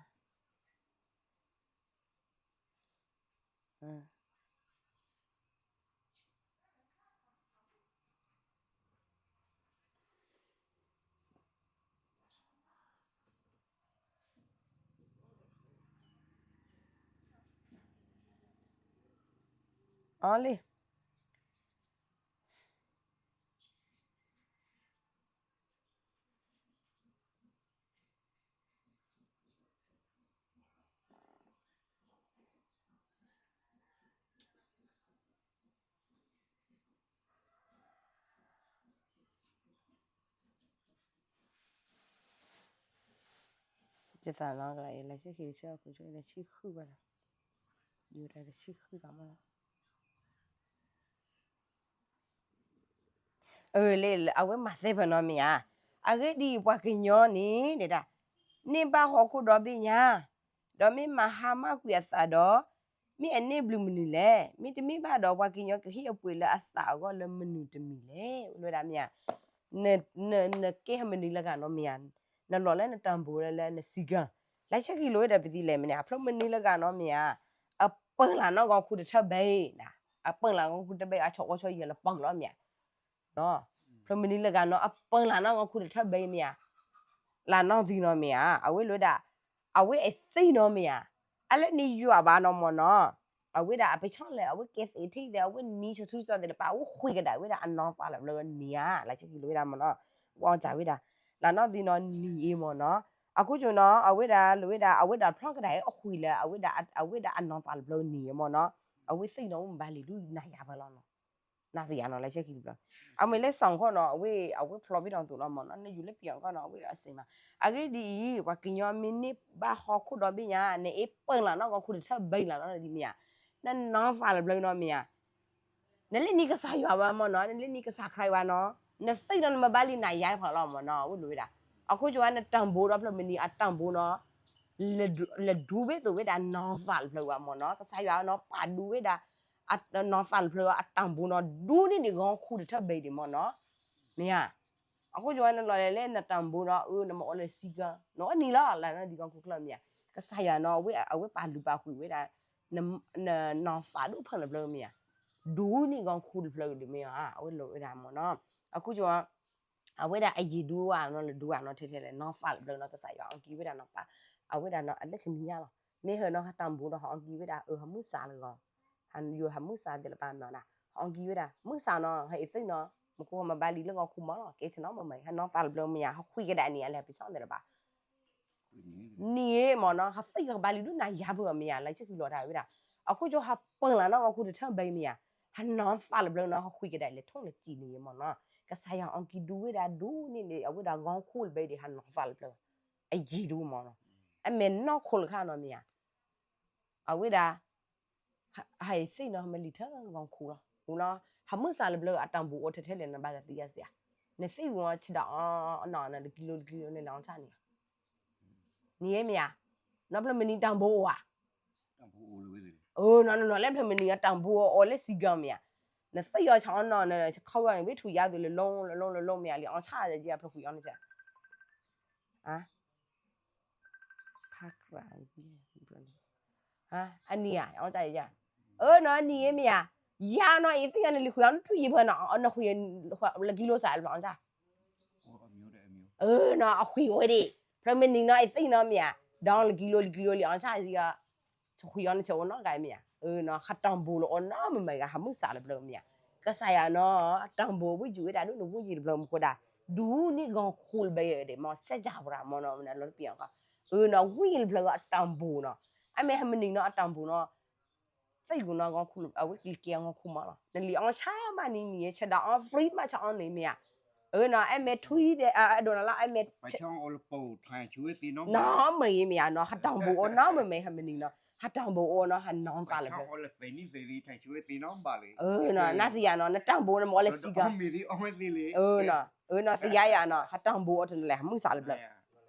အီလံ ယသးနီကလး ယလဲၤဆံဃံဆၢအခိၣ်ဆၢ ယလဲၤဆံဃုဘၣ်လီၤ, ယတၢ်တဆံဃုဘၣ်မးလီၤ. အၢ လၢ အဝဲမၤသဲဖဲနီၤမ့ၢ်ဧါ, အဂ့ၢ်ဒ်အံၤ ပှၤကညီန့ၣ် ဒဲဒၣ် န့ၢ်ဘၣ်ဟီၣ်ခိၣ်ဒီဘ့ၣ်ညါ, ဒီးမ့ၢ်မၤဟါမၢ်ကွံာ်အသးဒီး မ့ၢ်အန့ၢ်ဘျုးမနုၤလဲၣ်. မ့တမ့ၢ်ဘၣ်ဒီး ပှၤကညီကဟ့ၣ်အပှ့ၤလၢအသးအဂီၢ်လၢမနုၤတမံၤလဲၣ်. ဝဲဒၣ်မ့ၢ်ဧါ, နကဲမနုၤလၢဂၤနီတမံၤဧါ, နလီၤလၢနတၢ်ဘိလၢလၢနစံကၢ်, လၢဆဲးကံလိာ်ဝဲဒၣ်ပသံလဲၣ်မ့ၢ်န့ၣ် အဖျိမနုၤလၢဂၤနီတမံၤဧါ, အပၢၢ်လၢ်နီၢ်ကီၢ်ခူတထၢဘဲအံၤ, အပၢၢ်လၢ်နီၢ်ကီၢ်ခူတဘဲအံၤ အဆီၣ်အီဆီၣ်ယဲၢ်လၢပၢၢ်လီၤမ့ၢ်ဧါ ဖျိမနုၤလၢဂၤနီၤ အပၢၢ်လၢ်နီၢ်ကီၢ်ခူတထၢဘဲအံၤမ့ၢ်ဧါ, လၢနီၢ်သံနီၤမ့ၢ်ဧါ, အဝဲလိာ်ဝဲဒၣ်, အဝဲအသ့ၣ်နီၤမ့ၢ်ဧါ, အလၢန့ၣ်ယွၤဘၣ်နီၤမ့ၢ်နီၤ, အဝဲဒၣ်အပဆီၣ်လဲၣ် အဝဲကဲသ့ၣ်ထံၣ်သ့ၣ် အဝဲနံၤဆီၣ်ထူဆီၣ်သ့ၣ်တဖၣ် အဝဲဃုာ်ကဒါဝဲဒၣ်အနီၢ်သးလၢဘျီနံၤဧါ, လၢဆဲးကံလိာ်ဝဲဒၣ်မ့ၢ်နီၤ, ဝံၤအီၣ်စၢ်ဝဲဒၣ်, လၢနီၢ်သံနီၤနံၤအံၤမ့ၢ်နီၤ, အခိၣ်ကၠိနီၤ အဝဲဒၣ်လိာ်ဝဲဒၣ် အဝဲဒၣ်ဖျီကဒါအဃုာ်လၢ အဝဲဒၣ်အနီၢ်သးလၢဘျီနံၤအံၤမ့ၢ်နီၤ, အဝဲသ့ၣ်နီၤအိၣ်မဘၣ်လံၤဒုးနၤယၤဖဲလီၤနီၤ နၤသ့ၣ်ယၤနီၤ လၢဆဲးကံတဘျီ, အမ့ၢ်လၢစီၣ်ခီနီၤ အဝဲ အဝဲဖျီဘ့ၣ်ဒီးသိးလီၤမ့ၢ်နီၤ, နယူၤလၢပယီၤကီၢ်နီၤ အဝဲအစ့ၢ်မး, အဂ့ၢ်ဒ်အံၤ ပှၤကညီမ့ၢ်န့ၢ်ဘၣ်ဟီၣ်ခိၣ်ဒီဘ့ၣ်ညါ နအ့ၣ်ပၢၢ်လၢ်နီၢ်ကီၢ်ခူတထၢဘဲလၢ်နီၤ နသံမ့ၢ်ဧါ, နနီၢ်သးလၢဘျီနီၤမ့ၢ်ဧါ, နလၢနံၤကစၢ်ယွၤဝဲမ့ၢ်နီၤ နလၢနံၤကစၢ်ခရံာ်ဝဲနီၤ, နသ့ၣ်နီၤနမဘၣ်လံၤနၤယၤဖဲလီၤမ့ၢ်နီၤ အဝဲလိာ်ဝဲဒၣ်, အခိၣ်ကၠိဝဲ နတၢ်ဘိဒီးဖျိမနုၤအတၢ်ဘိနီၤ လဲၤဒူဘ့ၣ်သိးဝဲဒၣ်နီၢ်သးလၢဖျၢၣ်ဝဲမ့ၢ်နီၤ, ကစၢ်ယွၤနီၤ ပာ်ဒူဝဲဒၣ် နီၢ်သးလၢဖျၢၣ်အတၢ်ဘိနီၤ ဒူန့ၢ်ဒံးဂီၢ်ခူတထၢဘဲဒံးမ့ၢ်နီၤ, မ့ၢ်ဧါ, အဃိကၠိဝဲနလီၤလဲၤလၢနတၢ်ဘိနီၤ အၢ နမ့ၢ်အိၣ်လၢစံကၢ် နအိၣ်နံၤလီၤ လၢနဒံးဂီၢ်ခူချၢမ့ၢ်ဧါ, ကစၢ်ယွၤနီၤ အဝဲပာ်လုၢ်ပာ်ဃုာ်ဝဲဒၣ် နီၢ်သးဒိၣ်ဖျၢၣ်လၢဖျၢၣ်မ့ၢ်ဧါ, ဒူန့ၢ်ဂီၢ်ခူတဖျၢၣ်ဒံးမ့ၢ်ဧါ, အဝဲလိာ်ဝဲဒၣ်မ့ၢ်နီၤ, အခိၣ်ကၠိ အဝဲဒၣ်အယံၤဒူဧါနီၤ လၢဒူဧါနီၤ ထဲထဲလဲၣ် နီၢ်သးလၢဖျၢၣ်နီၤ ကစၢ်ယွၤအီၣ်ကံဝဲဒၣ်နီၤ အဝဲဒၣ်နီၤ အလၢဆမံၤညါလီၤ, မ့ၢ်ဟၢနီၤ ဟတၢ်ဘိဒီး ဟအီၣ်ကံဝဲဒၣ် အၢ ဟမုၢ်စၢ်လၢဂီၢ်, ဟယိၤဟမုၢ်စၢ်သ့ၣ်တဖၣ်နီၤ ဟအီၣ်ကံဝဲဒၣ် မုၢ်စၢ်နီၤ ဟအ့ၣ်သ့ၣ်နီၤ မူခိၣ်မဘၣ်လံၤလၢဂီၢ်ခူမးလီၤ ကဲဆ့ၣ်နီၤမ့ၢ်မ့ၢ် ဟနီၢ်သးလၢဖျၢၣ်မ့ၢ်ဧါ ဟဃုကဒါနံၤအလဲၤပစီသ့ၣ်တဖၣ် နံၤမ့ၢ်နီၤ ဟသံၣ်ကဘၣ်လံၤဒုးနၤယါဖုးမ့ၢ်ဧါ လၢဆဲးကံလိာ်တၢ်ဝဲဒၣ်, အခိၣ်ကၠိ ဟပၢၢ်လၢ်နီၢ်ကီၢ်ခူတထၢဘဲမ့ၢ်ဧါ, ဟနီၢ်သးလၢဖျၢၣ်နီၤ ဟဃုကဒါလဲၤထီၣ်လဲၤစံၣ်န့ၣ်မ့ၢ်နီၤ, ကစၢ်ယွၤအီၣ်ကံဒူဝဲဒၣ်ဒူန့ၣ်န့ၣ် အဝဲဒၣ်ဂီၢ်ခူလၢဘဲဒၣ် ဟနီၢ်သးလၢဖျၢၣ်, အယံၤဒူမ့ၢ်နီၤ, အမ့ၢ်နီၢ်ခိလၢခါနီၤမ့ၢ်ဧါ အဝဲဒၣ် ဟအ့ၣ်သ့ၣ်နီၤ မ့ၢ်လံၤထၢဂီၢ်ခူလီၤ, ဟူနီၤ ဟမုၢ်စၢ်လၢဖျၢၣ်အတၢ်ဘိအိၣ်ထဲထဲလဲၣ် နဘၣ်သးသ့ယါစ့ၢ်ဧါ, နသ့ၣ်ဝံၤဆဲးဒၣ်အီၣ်အနီၢ်န့ၣ် တကံလိတကံလိန့ၣ် လဲၤအီၣ်ဆၣ်န့ၣ်, နံၤမ့ၢ်ဧါ, နီၢ်ဖျၢၣ်မနံၤတၢ်ဘိအိၣ်ဧါ, နီၢ်နီၢ်နီၢ်လၢဖျၢၣ်မနံၤအတၢ်ဘိအိၣ်လၢစံကၢ်မ့ၢ်ဧါ, နသ့ၣ်အီၣ်ဆၣ်အီၣ်နီၢ်န့ၣ် ခီဝဲန့ၣ် ဝ့ၢ်ထူၣ်ယါသိးလၢလီၤလီၤလီၤလီၤမ့ၢ်ဧါ လံအီၣ်ဆၣ်ယါဖျၢၣ်ဃုာ်အီၣ်န့ၣ် အနံၤဧါ, အီၣ်တၢ်ယါ, အၢနီၤ အနံၤဧါမ့ၢ်ဧါ, ယါနီၤ အ့ၣ်သ့ၣ်ယါန့ၣ် လံၤဃုာ်အီၣ်နထူၣ်ယံၤဖၢနီၤ နဃုာ်လၢကံလိစးလၢအီၣ်တၢ်, အၢနီၤ အဃုာ်ဝဲဒၣ်, ဖျၢၣ်မနံၤနီၤ အ့ၣ်သ့ၣ်နီၤမ့ၢ်ဧါ, ဒီးလၢကံလိလံၤကံလိလံၤအီၣ်ဆၣ်ယါ, ဆဃုာ်အီၣ်နဆဲးအိၣ်နီတဂၤမ့ၢ်ဧါ, အၢနီၤ ဟတၢ်ဘိလၢအီၣ်နီတမံၤမ့ၢ်ဂ့ၤ ဟမုၢ်စၢ်လၢဖျၢၣ်မ့ၢ်ဧါ, ကစၢ်ယွၤနီၤ အတၢ်ဘိဝံၣ်ယုာ်ဝဲဒၣ်ဒ်နဝံၣ်ယံာ်တဖျၢၣ်မူခိၣ်ဒၣ်, ဒူန့ၢ်ဂီၢ်ခူလၢဘဲဒၣ်မ့ၢ် စဲးကၢ်ပရၤမ့ၢ်နီၤ မ့ၢ်လီၤတပံၤအီၤကီး, အၢနီၤ ဝံၣ်ယံာ်တဖျၢၣ်အတၢ်ဘိနီၤ, အမ့ၢ်ဟဲမနုၤနီၤ အတၢ်ဘိနီၤ, သ့ၣ်ယုာ်နီၤ ဂီၢ်ခူ အဝဲကလံၤကဲဂီၢ်ခူမးလီၤ နလံၤအီၣ်ဆၣ်မးနံၤနံၤ ဆဲးဒၣ်အီၣ် free မးဆၣ်အီၣ်န့ၣ်မ့ၢ်ဧါ, အၢနီၤ အမ့ၢ်ထွံၣ်ဒီး အဒိးနၤလၢ အမ့ၢ် နီၢ်မ့ၢ်မ့ၢ်ဧါနီၤ ဟတၢ်ဘိအိၣ်နီၤမ့ၢ်မ့ၢ် ဟဲမနုၤနီၤ ဟတၢ်ဘိအိၣ်နီၤ ဟနီၢ်သးလၢဖျၢၣ်, အၢနီၤ နသ့ၣ်ယါနီၤ နတၢ်ဘိန့ၣ်မ့ၢ်အိၣ်လၢစံကၢ်, အၢနီၤ သ့ၣ်ယါယါနီၤ ဟတၢ်ဘိအိၣ်တနလဲၣ် ဟမုၢ်စၢ်လၢဖျၢၣ်, ဟ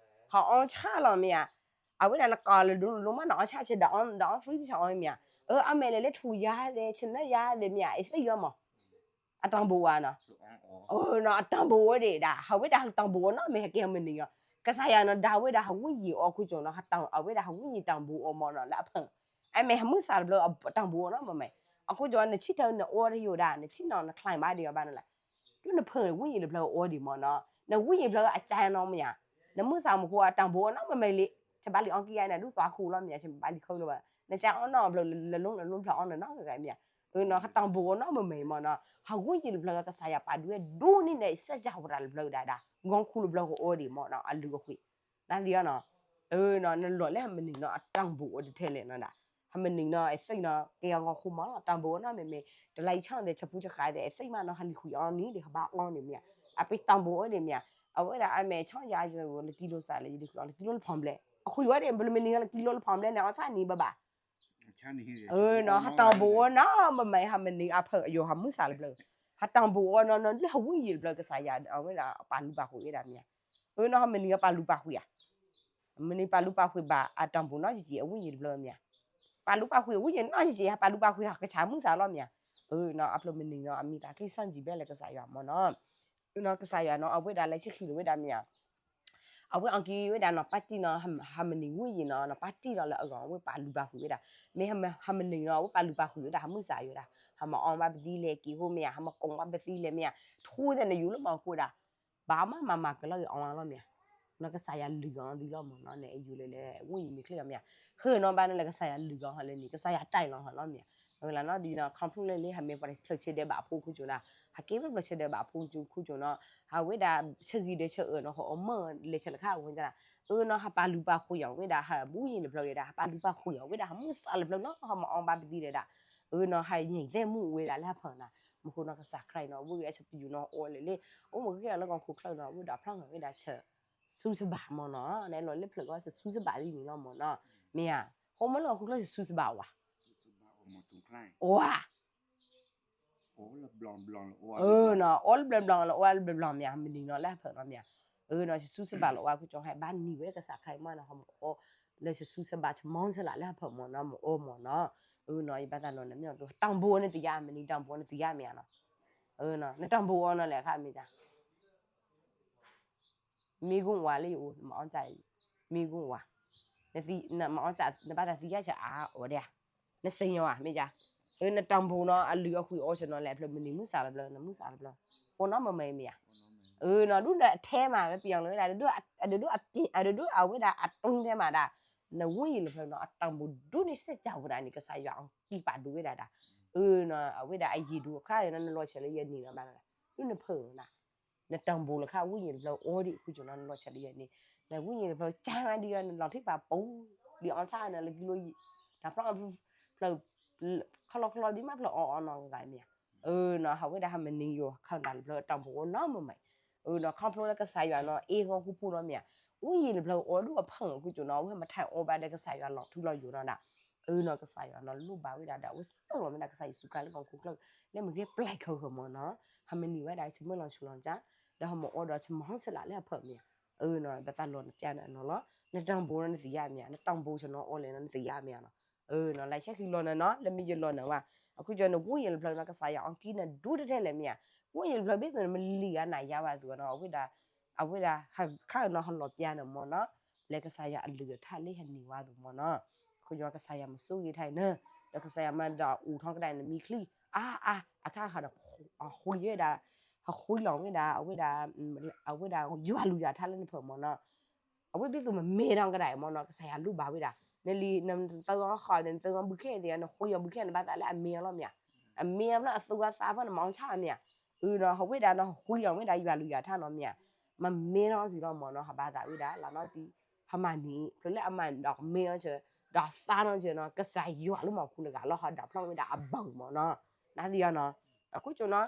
အီၣ်ဆၣ်လီၤမ့ၢ်ဧါ, အဝဲဒၣ်နကီၢ်လၢဒိၣ်လိၤမး နအီၣ်ဆၣ်ဆဲးဒၣ်အီၣ် ဒၣ်အီၣ် free ဆၣ်အီၣ်မ့ၢ်ဧါ, အၢ အမ့ၢ်လဲၤလၢထူၣ်ယါသ့ၣ် ဆနၢၣ်ယါသ့ၣ်မ့ၢ်ဧါ အ့ၣ်သ့ၣ်ယါမး အတၢ်ဘိးဝဲနီၤ, အတၢ်ဘိးဝဲဒၣ် ဟဝဲဒၣ်ဟတၢ်ဘိးအီၤနီတမံၤ ဟဲက့ၤဟမနံၤအီၤ, ကစၢ်ယွၤနီၤ ဒၣ်ဝဲဒၣ်ဟဝိညာဉ်အီၤခိၣ်ကၠိနီၤ, အဝဲဒၣ်ဟဝိညာဉ်တၢ်ဘိးအီၤမ့ၢ်နီၤ လၢအဖၢၣ်, အမ့ၢ်ဟမုၢ်စၢ်တဖျၢၣ်အတၢ်ဘိးအီၤနီတမံၤ, အခိၣ်ကၠိ နဆံၣ်ထၢနအိၣ်တယိာ်ဒၣ် နဆံၣ်နီၤနချါဘၣ်ဒံးအီၤဘၣ်နလဲၣ်, ဒ်နဖၢၣ်ဝိညာဉ်တဖျၢၣ်အီၤဒံးမ့ၢ်နီၤ, နဝိညာဉ်တဖျၢၣ်အကါနီၤမ့ၢ်ဧါ, နမုၢ်စၢ်မူခိၣ်အတၢ်ဘိးအီၤနီတမံၤလံ, ဆဘၣ်လံအီကံယါန့ၣ် ဒုးသွါခိၣ်လီၤမ့ၢ်ဧါ, ဆဘၣ်လံခီလီၤဘၣ်, နကါအီၤနီတဖျၢၣ် လၢလီၤလၢလီၤဖျၢၣ်အီၤနနီတဂၤမ့ၢ်ဧါ, အၢနီၤ ဟတၢ်ဘိးအီၤနီတမံၤမ့ၢ်နီၤ, ဟဝိညာဉ်တဖျၢၣ်ကစၢ်ယွၤပာ်ဒုးဝဲဒိၣ်န့ၢ်ဒီး စၢ်ကၢ်ဝတၢ်တဖျၢၣ်ဒၣ်ဒၣ် ဂီၤခူတဖျၢၣ်ကအီၤဒံးမ့ၢ်နီၤ အလုၢ်အပှ့ၤ, နသ့ၣ်နီၤ, အၢနီၤ နလီၤလၢဟမနံၤနီၤ အတၢ်ဘိးအီၤတထဲလဲၣ်နီၤဒၣ်, ဟမနံၤနီၤ အသ့ၣ်နီၤ ကဲဂီၤခူမ့ၢ်လီၤ တၢ်ဘိးအီၤနီတမံၤမ့ၢ် တလါအံၤဆၣ်သဲး ဆၢဖူဆၢဃာ်သဲး အသ့ၣ်မးနီၤ ဟးလံၤဃုာ်အီၤန့ၣ်ဒီး ဟဘၣ်အီၤန့ၣ်မ့ၢ်ဧါ, အပတၢ်ဘိးအီၤဒံးမ့ၢ်ဧါ, အဝဲဒၣ်အမ့ၢ်ဆၣ်ယၤလၢကံလိစးလဲၣ် ယဒုးဃုာ်အီၤလၢကံလိလၢဖီၣ်ဘျဲၣ် အဃုာ်ဝဲဒၣ် ဘၣ်မနံၤလၢကံလိလၢဖီၣ်ဘျဲၣ်န့ၣ် အီၣ်ဆၣ်န့ၣ်ဘၣ်ဘၣ် အၢနီၤ ဟတၢ်ဘိးအီၤနီတမံၤ ဟမနံၤအဖၢၣ်အယိာ်ဟမုၢ်စၢ်တဖျၢၣ်, ဟတၢ်ဘိးအီၤနီၤ လၢဟဝိညာဉ်တဖျၢၣ်ကစၢ်ယွၤ အဝဲဒၣ်ပာ်လုၢ်ပာ်ပှ့ၤဝဲဒၣ်မ့ၢ်ဧါ, အၢနီၤ ဟမနံၤအပာ်လုၢ်ပာ်ပှ့ၤဧါ မနုၤပာ်လုၢ်ပာ်ပှ့ၤဘၣ် အတၢ်ဘိးနီတက့ၢ် အဝိညာဉ်တဖျၢၣ်မ့ၢ်ဧါ, ပာ်လုၢ်ပာ်ပှ့ၤ ဝိညာဉ်နီတက့ၢ် ဟပာ်လုၢ်ပာ်ပှ့ၤဟီ ကဆါမုၢ်စၢ်လီၤမ့ၢ်ဧါ, အၢနီၤ အဖျၢၣ်မနုၤနီၤ အမံၤတၢ်ချံစၣ်ကံၤဘဲလၢကစၢ်ယွၤမ့ၢ်နီၤ, အၢနီၤ ကစၢ်ယွၤနီၤ အဝဲဒၣ်လၢဆံၣ်ဃံၤလီၤဝဲဒၣ်မ့ၢ်ဧါ, အဝဲအီၤက့ၤဝဲဒၣ်နီၤ ပၢ်တံၢ်နီၤ ဟမနံၤဝိညာဉ်နီၤ နီၤပၢ်တံၢ်လီၤလၢအဂီၢ် အဝဲပာ်လုၢ်ပာ်ပှ့ၤဝဲဒၣ်, မ့ၢ်ဟမနံၤနီၤ အဝဲပာ်လုၢ်ပာ်ပှ့ၤဝဲဒၣ် ဟမုၢ်စၢ်ယွၤဒၣ်, ဟမအီဘၣ်ပသံလဲၣ်က့ၤဟိမ့ၢ်ဧါ ဟမကိးဘၣ်ပသံလဲၣ်မ့ၢ်ဧါ, ထိသဲးနယူၤလၢမီၤခိၣ်ဒၣ် ဘၣ်မးမၤမၤကလီၤဂ့ၤအီၤလီၤမ့ၢ်ဧါ, နီၤကစၢ်ယွၤလုၢ်အီၤသံလီၤမ့ၢ်နီၤ နယူၤလဲၤလဲၤ ဝိညာဉ်မ့ၢ်ချ့အီၤမ့ၢ်ဧါ, ဃ့နီၤဘၣ်နီၤလၢကစၢ်ယွၤလုၢ်အီၤဟီလၢန့ၣ် ကစၢ်ယွၤတၢ်အံၤလီၤဟီလီၤမ့ၢ်ဧါ, အၢလၢနီၤဒ်နီၤ ခီဖျိလၢလၢဟမ့ၢ်ပှၤဖျၢၣ်ဆၢဒဲးဘးအဖိခိၣ်ကၠိနီၤ, ဟးက့ၤဖျၢၣ်ဆၢဒဲးဘးအဖိခိၣ်ကၠိနီၤ, အဝဲဒၣ်ဆၢဂံၢ်ဒဲးဆၢအၢနီၤ ဟီအမၢလဲၤဆၢလၢခါအဝဲဒၣ်, အၢနီၤ ဟပာ်လုၢ်ပာ်ပှ့ၤအီၤဝဲဒၣ် ဟဝိညာဉ်တဖျၢၣ်ဝဲဒၣ် ဟပာ်လုၢ်ပာ်ပှ့ၤအီၤဝဲဒၣ် ဟမုၢ်စၢ်တဖျၢၣ်နီၤ ဟမအီဘၣ်ပသံလဲၣ်ဒၣ်, အၢနီၤ ဟညံသဲမူဝဲဒၣ်လၢဟပၢၢ်နီၤ, မ့ၢ်ဃိနီၤကစၢ်ခရံာ်နီၤ ဝံဂ့ၤအဆၢပယူၤနီၤ အိၣ်လၢလၢ အိၣ်မ့ၢ်ဂ့ၤလၢကီၢ်ခိၣ်ချၢနီၤ ဝံဒၣ်ဖျီၣ်ဂၤဝဲဒၣ်ဆၢ ဆူစဘၣ်မ့ၢ်နီၤ, နလီၤလၢဖျၢၣ်ကီၢ်ဆူစဘၣ်လံန့ၣ်လီၤမ့ၢ်နီၤ, မ့ၢ်ဧါ, ဟိမ့ၢ်လၢကီၢ်ခိၣ်ချၢဆူစဘၣ်ဝါ, ဝါ အၢနီၤ အီလၢဘျီဘျီလၢအိၣ်လၢဘျီဘျီမ့ၢ်ဧါ မနုၤနီၤလၢဟဖၢၣ်နီၤမ့ၢ်ဧါ, အၢနီၤ ဆူစဘၣ်လၢအိၣ်အခိၣ်ကၠိဟဲဘၣ်နံၤဝဲကစၢ်ခရံာ်မ့ၢ်နီၤ ဟီမ့ၢ်အီ လၢဆူစဘၣ်ဆမီဆလၢလၢဟဖၢၣ်မ့ၢ်နီၤ မ့ၢ်အီမ့ၢ်နီၤ, အၢနီၤ ယဘၣ်သးလီၤနမ့ၢ်အီ တၢ်ဘိးနသ့ၣ်ညါ မနုၤတၢ်ဘိးနသ့ၣ်ညါမ့ၢ်ဧါနီၤ, အၢနီၤ နတၢ်ဘိးအီနီၤလဲၣ်အခါမ့ၢ်တၢ် မ့ၢ်ဂုၢ်ဝါလၢယအိၣ် နမၤအီၣ်စၢ်အံၤ မ့ၢ်ဂုၢ်ဝါ, နမၤအီၣ်စၢ် နဘၣ်သးသံယါဆၢအါအီၤဒၣ်ဧါ, နစံၣ်ညီၣ်ဧါ မ့ၢ်ယါ, အၢ နတၢ်ဘိးနီၤ အလုၢ်အီၣ်ဃုာ်အီၣ်ဆၢနီၤလဲၣ် ဖျၢၣ်မနုၤမုၢ်စၢ်လၢဖျၢၣ် နမုၢ်စၢ်လၢဖျၢၣ်, အိၣ်နီၤမ့ၢ်မ့ၢ်မ့ၢ်ယါ, အၢနီၤ ဒုးနထဲမး မ့ၢ်ပယီၤလၢဝဲဒၣ် အဒဒိၣ်အဝဲဒၣ်အတွင်းထဲမးဒၣ်, နဝိညာဉ်လၢဖျၢၣ်နီၤ အတၢ်ဘိးဒိၣ်န့ၢ်စဲးကၢ်ဝဲဒၣ်န့ၣ် ကစၢ်ယွၤအကံၢ်ပာ်ဒိၣ်ဝဲဒၣ်ဒၣ်, အၢနီၤ အဝဲဒၣ်အယံာ်ဒိၣ်အခါနီၤ နလီၤဆၢလၢယဲၢ်နံၤနီၤဘၣ်နီၤ, ဒုးနဖၢၣ်နီၤ နတၢ်ဘိးလၢခါ ဝိညာဉ်တဖျၢၣ်အိၣ်ဒံး အဃိကၠိနီၤ နလီၤဆၢလၢယဲၢ်နံၤ, နဝိညာဉ်တဖျၢၣ်ကၢ်ဝဲဒံး နလီၤထံၣ်ပာ်ပူၤ ဒ်အီၣ်ဆၣ်နီၤ လၢကံလိယံာ်, တၢ်ဖျီဖျၢၣ် ခီလီခီလီဒ်မးဖျၢၣ်အီအီနီၤဂၤမ့ၢ်ဧါ, အၢနီၤ ဟးဝဲဒၣ်ဟးမနုၤယိာ် ခၢၣ်တၢ်တဖျၢၣ်တၢ်ဘိးအိၣ်နီၤမ့ၢ်မ့ၢ်, အၢနီၤ ခီဖျိလၢကစၢ်ယွၤနီၤ အ့ၣ်ဂီၢ်ဃူဖိနီၤမ့ၢ်ဧါ, ဝိညာဉ်တဖျၢၣ်အိၣ်ဒိၣ်အဖၢၣ်အဃိကၠိနီၤ အဝဲမထါအိၣ်ဘၣ်ဒီးကစၢ်ယွၤလီၤထူလီၤယိာ်နီၤဒၣ်, အၢနီၤ ကစၢ်ယွၤနီၤ လိၣ်ဘၣ်ဝဲဒၣ်ဒီး အဝဲသိၣ်လီၤဝဲဒၣ်ကစၢ်ယ့ၣ်ၡူးခရံာ်လၢကီၢ်ခိၣ်ချၢ လၢမ့ၢ်ဂ့ၢ်ပျဲၢ်ခၢၣ်ဃၢၤမ့ၢ်နီၤ, ဟးမနုၤဝဲဒၣ် ဆၢမုၢ်လီၤဆူလီၤကၢ်, ဒီးဟးမၤအီဒီးဆၢမီၤဟီၣ်စလးလၢဟဖၢၣ်မ့ၢ်ဧါ, အၢနီၤ ဘၣ်သးလီၤနပျၢ်န့ၣ်အနီၤလီၤ, နတၢ်ဘိးနီၤ နသ့ၣ်ညါမ့ၢ်ဧါ, နတၢ်ဘိးဆၢနီၤအီလဲၣ်နီၤ နသ့ၣ်ညါမ့ၢ်ဧါနီၤ, အၢနီၤ လၢဆဲးဃံလီၤနၤနီၤ လၢမ့ၢ်ယလီၤနၤဝဲ, အဃိကၠိနဝိညာဉ်တဖျၢၣ်နီၤ ကစၢ်ယွၤအကံၢ်န့ၣ်ဒိၣ်တထဲလဲၣ်မ့ၢ်ဧါ, ဝိညာဉ်တဖျၢၣ်ဘ့ၣ်သိးနမ့ၢ်လံၤဂၤနၤယါဘၣ်သိးနီၤ အဝဲဒၣ် အဝဲဒၣ် ခါအနီၤဟးလီၤပျၢ်န့ၣ်မ့ၢ်နီၤ, လဲၤကစၢ်ယွၤအလုၢ်အထါလၢဟဲနံၤဝဲသိးမ့ၢ်နီၤ, အဃိကၠိကစၢ်ယွၤမ့ၢ်ဆိၣ်ဂ့ၤထါအံၤန့ၣ်, ဒီးကစၢ်ယွၤမၤဒီးအူးထီၣ်ကဒါနမံၤချံ, အါအါ အခါဃီဒီး အဃုယဲဒၣ်, ဟးဃုလီၤဝဲဒၣ် အဝဲဒၣ်, အဝဲဒၣ်ယွၤလုၢ်ယွၤထါလၢနဖၢၣ်မ့ၢ်နီၤ, အဝဲဘ့ၣ်သိးမ့ၢ်မဲထီၣ်ကဒါအံၤမ့ၢ်နီၤ ကစၢ်ယွၤလိၣ်ဘၣ်ဝဲဒၣ်, နလံ နသၢဂီၤဃီ နသၢဂီၤဘုခဲအံၤ နဃုအီၤဘုခဲ နဘၣ်သးလၢအမ့ၢ်အီၤလီၤမ့ၢ်ဧါ, အမ့ၢ်အီၤဖျၢၣ်အသူအသးဖျၢၣ်နမၤအီၣ်ဆၣ်မ့ၢ်ဧါ, အၢနီၤ ဟးဝဲဒၣ်နီၤ ဟးဃုလီၤဝဲဒၣ်ယွၤလုၢ်ယွၤထါနီၤမ့ၢ်ဧါ, မ့ၢ်မဲထီၣ်စံးလီၤမ့ၢ်နီၤ ဟးဘၣ်သးဝဲဒၣ် လၢနီၢ်သံ ဟးမၤန့ၢ် ဖျၢၣ်လၢအမၤဒီးကမ့ၢ်အီၤစၢၤ, ဒီးသးနီၢ်စၢၤနီၤ ကစၢ်ယွၤလၢမီၤပူၤတဂၤလီၤ ဟးဒီးဖျီၣ်ဝဲဒၣ်အဘၢၣ်မ့ၢ်နီၤ, နသ့ၣ်ညါနီၤ, အဃိကၠိနီၤ,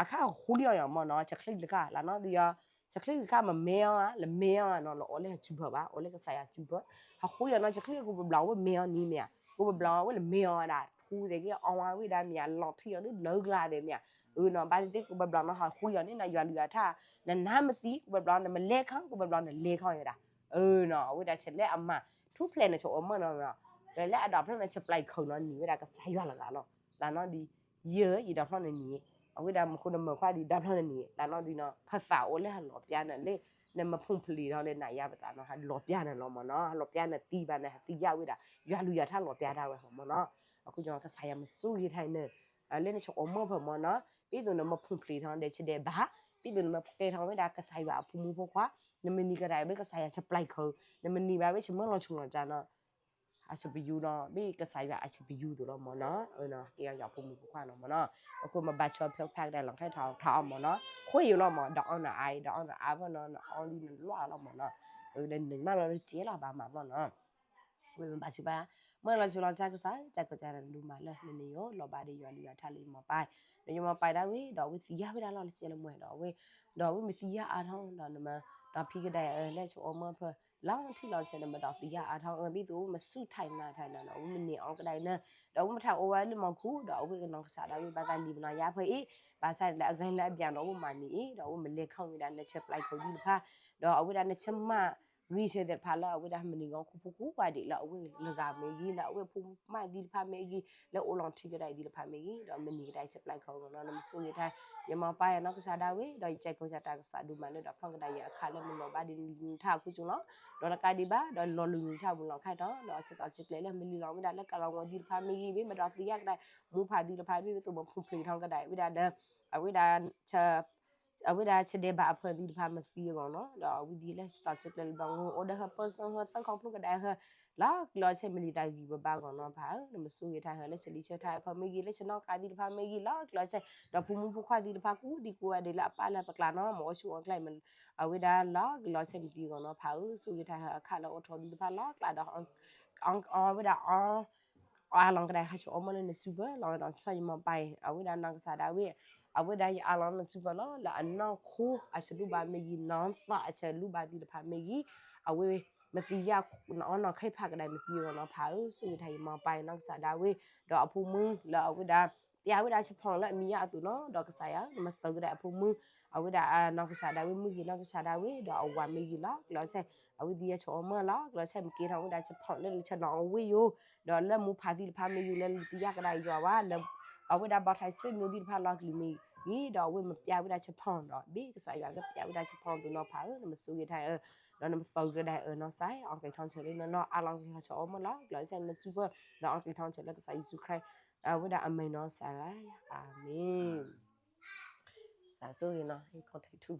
အခါဃုလီၤယၤမ့ၢ်နီၤ ဆဲးချံတခါ လၢနီၢ်သံယီၤ, ဆဲးချံတခါမ့ၢ်မဲအီၤဧါ လၢမဲအီၤဧါနီၤ လၢအီၤလၢဟဲစူၤဖၢၣ်ဘၣ် အီၤလၢကစၢ်ယွၤစူၤဖၢၣ်, ဟးဃုလီၤနီၤ ဆဲးချံကဘၣ်ဘျီဝဲမဲအီၤန့ၣ်မ့ၢ်ဧါ, ကဘၣ်ဘျီဝဲလၢမဲအီၤဒၣ် ထူသဲးက့ၤအီၤဝဲဒၣ်မ့ၢ်ဧါ လီၤထံအီၤဒ်လၢကလါသဲးမ့ၢ်ဧါ, အၢနီၤ ဘၣ်သ့ၣ်သ့ၣ်ကဘၣ်ဘျီနီၤ ဟးဃုလီၤန့ၣ်နီၤ ယွၤလုၢ်ယွၤထါ, နနါမသံ ကဘၣ်ဘျီ နမလဲၤခီ ကဘၣ်ဘျီနလဲၤခီယၤဒၣ်, အၢနီၤ အဝဲဒၣ်ဆဲးလၢအမၤ ထူဖျဲးန့ၣ် ဆဲးအိၣ်မၢ်နီၤ, ဒီးလၢအဒီးဖျီၣ်န့ၣ် ဆဲးပျဲခၢၣ်နီၤ န့ၢ်ဝဲဒၣ်ကစၢ်ယွၤလၢဂၤလီၤ, လၢနီၢ်သံ ယဲ ယဒီးဖျီၣ်န့ၣ်န့ၣ်, အဝဲဒၣ်မ့ၢ်ဃိနမၤခွါဒံး တၢ်ဖျီနနံၤ တၢ်နီၢ်ဒုနီၤ ဖသးအိၣ်လၢဟးလီၤပျါနၤလၢ နမဖုၣ်ဖျံးထီၣ်လၢနၤယါပသးနီၤ ဟးလီၤပျါနၤလီၤမၢ်နီၤ ဟးလီၤပျါနၤသံဘၣ်နၤ ဟးသံယါဝဲဒၣ် ယွၤလုၢ်ယွၤထါလီၤပျါတၢ်ဝဲဟီမၢ်နီၤ အဃိကစၢ်ယွၤမ့ၢ်ဆိၣ်ဂ့ၤထါအံၤန့ၣ် လၢနဆၢအိၣ်မၢ်ဖၢမၢ်နီၤ ဒ်သိးနမဖုၣ်ဖျံးထီၣ်ဒဲးဆၢဒဲးဘၣ် ဒ်သိးနမကဲထီၣ်ဝဲဒၣ်ကစၢ်ယွၤအဖိမုၣ်ဖိခွါ နမနံၤကဒါဝဲကစၢ်ယွၤဆၢပျဲခီ နမနံၤဘၣ်ဝဲဆၢမၢလီၤဆူလီၤကၢ်နီၤ အဆၢပယူၤနီၤ မ့ၢ်ကစၢ်ယွၤအဆၢပယူၤသိးလီၤမၢ်နီၤ ကဲယွၤဖိမုၣ်ဖိခွါနီၤမၢ်နီၤ အဃိမ့ၢ်ဘၣ်ဆၢဖၢဖျါကဒါလီၤ ခဲထီၣ်ထီၣ်အီၤမၢ်နီၤ ဃိယိာ်လီၤမၢ် ဒီးအီနၤအါအံၤ ဒီးအီနၤအါဖၢနီၤ နအီလံနလီၢ်လီၤမၢ်နီၤ လၢနမၢလီၤလၢကဲလီၤဘၣ်မးဘျီနီၤ ဝဲမ့ၢ်ဘၣ်ဆူဘၣ် မၢလီၤဆူလီၤကၢ်ကစၢ် ကၢ်ကစၢ်နဒုးမၤလၢနန့ၣ်ယိာ် လီၤဘၣ်ဒီးယွၤလုၢ်ယွၤထါလၢယမီၤပၢ် ဒီးယမီၤပၢ်ဒၣ်ဝဲ ဒီးအဝဲသံယါဝဲဒၣ်လီၤလၢကဲလၢမွဲဒီးအဝဲ ဒီးအဝဲမ့ၢ်သံယါအါထီၣ် ဒီးနမၤ ဒီးဖံကဒါအၢ လၢဆၢအိၣ်မၢ်ဖၢ လီၤထံလီၤဆဲး နမၤဒီးသံယါအါထီၣ်အၢ ဒ်သိးအဝဲမၤဆူၣ်ထံနၤထံနၤနီၤ အဝဲမ့ၢ်န့ၢ်အီကဒါအံၤန့ၣ် ဒီးအဝဲမ့ၢ်ထးအိၣ်ဝဲလၢမီၤခိၣ် ဒီးအဝဲကနီၢ်ကစၢ်ဒၣ်ဝဲဘၣ်သးလံာ်ပနီၣ်ယါဖၢအံၤ ဘၣ်ဆၣ်လၢအဂ့ၤလၢအဘျၣ်ဒီးအဝဲမၤန့ၢ်အံၤ ဒီးအဝဲမၤလဲၤခီဝဲဒၣ်နဆၢပျဲခီဒံးတဖၣ် ဒီးအဝဲဒၣ်နဆၢမၤ ဂ့ၤဆၢထၢၣ်တဖၣ်လၢအဝဲဒၣ်မုၢ်နံၤဂီၤခီဖိကိးဂၤဒဲး လၢအဝဲလၢဂၤမ့ၢ်ဂ့ၤ လၢအဝဲဖိမါသ့ၣ်တဖၣ်မ့ၢ်ဂ့ၤ လၢအိၣ်လီၤထံကဒါအံၤသ့ၣ်တဖၣ်မ့ၢ်ဂ့ၤ ဒီးမုၢ်နံၤကဒါအံၤဆၢပျဲခီနီၤ နမ့ၢ်ဆိၣ်ဂ့ၤတၢ် ယမီၤပၢ်ယနီၢ်ကစၢ်ဒၣ်ဝဲ ဒီးယကဲကိစၢ်တၢ်ကစၢ်ဒိၣ်မးလၢ ဒီးဖျီၣ်ကဒါယအခးလၢမုၢ်လီၤဘၣ်ဒ်နံၤထၣ်အခိၣ်ကၠိလီၤ ဒီးတကးဒံးဘၣ် ဒီးလီၤလုၢ်နံၤထၣ်ပူၤလီၤခါတီၤ ဒီးဆၢသီဆၢကျဲလၢမ့ၢ်လံလီၤဝဲဒၣ်လၢကလီၤဝီၤသ့ၣ်တဖၣ်မ့ၢ်ဂ့ၤ မ့ၢ်မၤဒီးသံယါကဒါ မိၢ်ဖးသ့ၣ်တဖၣ်မ့ၢ်ဂ့ၤ သိးမီၤဖုၣ်ဖျံးထီၣ်ကဒါဝဲဒၣ်ဒီး အဝဲဒၣ် အဝဲဒၣ်ဆၢဒဲးဘးအဖၢသ့ၣ်တဖၣ်မ့ၢ်သံအဂီၢ်နီၤ ဒီးအဝဲဒ်လၢဆၢသီဆၢကျဲလၢဘျီ အိၣ်ဒီးဟၢဖၢစၢဟၢသၢခီဖျိကဒါဟၢ လီၤကလီၤဆဲးမ့ၢ်လံတၢ်ဂံၢ်ဘါအဂီၢ်နီၤဖးဧၢ နမ့ၢ်ဆိၣ်ဂ့ၤတၢ်ဟၢလၢဆၢလံဆၢထါအဖၢမ့ၢ်ဂ့ၤ လၢဆၢနီၣ်ဃာ်သ့ၣ်တဖၣ်မ့ၢ်ဂ့ၤ လီၤကလီၤဆဲး ဒီးဖိမုၣ်ဖိခွါသ့ၣ်တဖၣ်ကိးဒံကိးဂၤဒဲးလၢအပၢ်လၢပကျါနီၤ မ့ၢ်အိၣ်ဆူၣ်အိၣ်ကျဲ အဝဲဒၣ်လီၤကလီၤဆဲးမ့ၢ်သံအဂီၢ်နီၤဖးဧၢ ဆိၣ်ဂ့ၤတၢ်ဟၢအခးလၢအိၣ်ထီၣ်သ့ၣ်တဖၣ်လီၤကျါဒီး အဝဲဒၣ် အလီၤကဒါဟးဆူအီမၢလၢနစုပၢလီၤဒီး ဆီယမီၤပၢ်အံၤ အဝဲဒၣ်နကစၢ်ဒၣ်ဝဲ အဝဲဒၣ်ယအးလီၤနစုပၢလီၤ လၢအနီၢ်ခိအဆၢဒိၣ်ဘၣ်မ့ၢ်ဂ့ၤ နီၢ်သးအဆၢဒိၣ်ဘၣ်သ့ၣ်တဖၣ်မ့ၢ်ဂ့ၤ အဝဲမ့ၢ်သံယါ နအီနီၢ်ခဲဖးကဒါမ့ၢ်သံအဂီၢ်နီၤဖးဧၢ ဆိၣ်ဂ့ၤတၢ်ယမီၤပၢ်အံၤနီၢ်ကစၢ်ဒၣ်ဝဲ ဒီးအဖိမုၣ်လၢအဝဲဒၣ် ပျဲဝဲဒၣ်ဆၢဖီၣ်လၢအမံၤယါအသိးနီၤ ဒီးကစၢ်ယွၤ နမၤသၢကဒါအဖိမုၣ် အဝဲဒၣ်နီၢ်ကစၢ်ဒၣ်ဝဲမ့ၢ်ဂ့ၤ နီၢ်ကစၢ်ဒၣ်ဝဲမ့ၢ်ဂ့ၤလီၤကလီၤဆဲး အဝဲသံယါဆၢအီမၢလီၤကလီၤဆဲး မ့ၢ်ကဲထီၣ်ဝဲဒၣ်ဆၢဖီၣ်လၢဆၢနီၤအဝ့ၢ်ယိာ် ဒီးလၢမိၢ်ဖးသ့ၣ်တဖၣ်မ့ၢ်ဂ့ၤ လၢလံသံယါကဒါယွၤဝဲ လၢ အဝဲဒၣ်ဘီထၢၣ်ဆွေမျိုးသ့ၣ်တဖၣ်လီၤကလုာ်မ့ၢ်ဂ့ၤ ဒီးအဝဲမ့ၢ်ပျဲဝဲဒၣ်ဆၢဖီၣ်ဒီး ဘၣ်ကစၢ်ယွၤကပျဲဝဲဒၣ်ဆၢဖီၣ်သိးနီၤဖးဧၢ နမ့ၢ်ဆိၣ်ဂ့ၤတၢ်အၢ ဒီးနမၤသၢကဒါအၢနီၢ်ကစၢ် အီက့ၤထီၣ်ဆၢလၢနနီၢ် အလီၤက့ၤထီၣ်ဆၢအီမၢလီၤကလီၤဆဲး နစုပၢ ဒီးအီက့ၤထီၣ်ဆၢလၢကစၢ်ယ့ၣ်ၡူးခရံာ် အဝဲဒၣ်အမဲာ်နီၢ်ကစၢ် အၤမ့ၣ် ကစၢ်ဆိၣ်ဂ့ၤနီၤ contact ထူ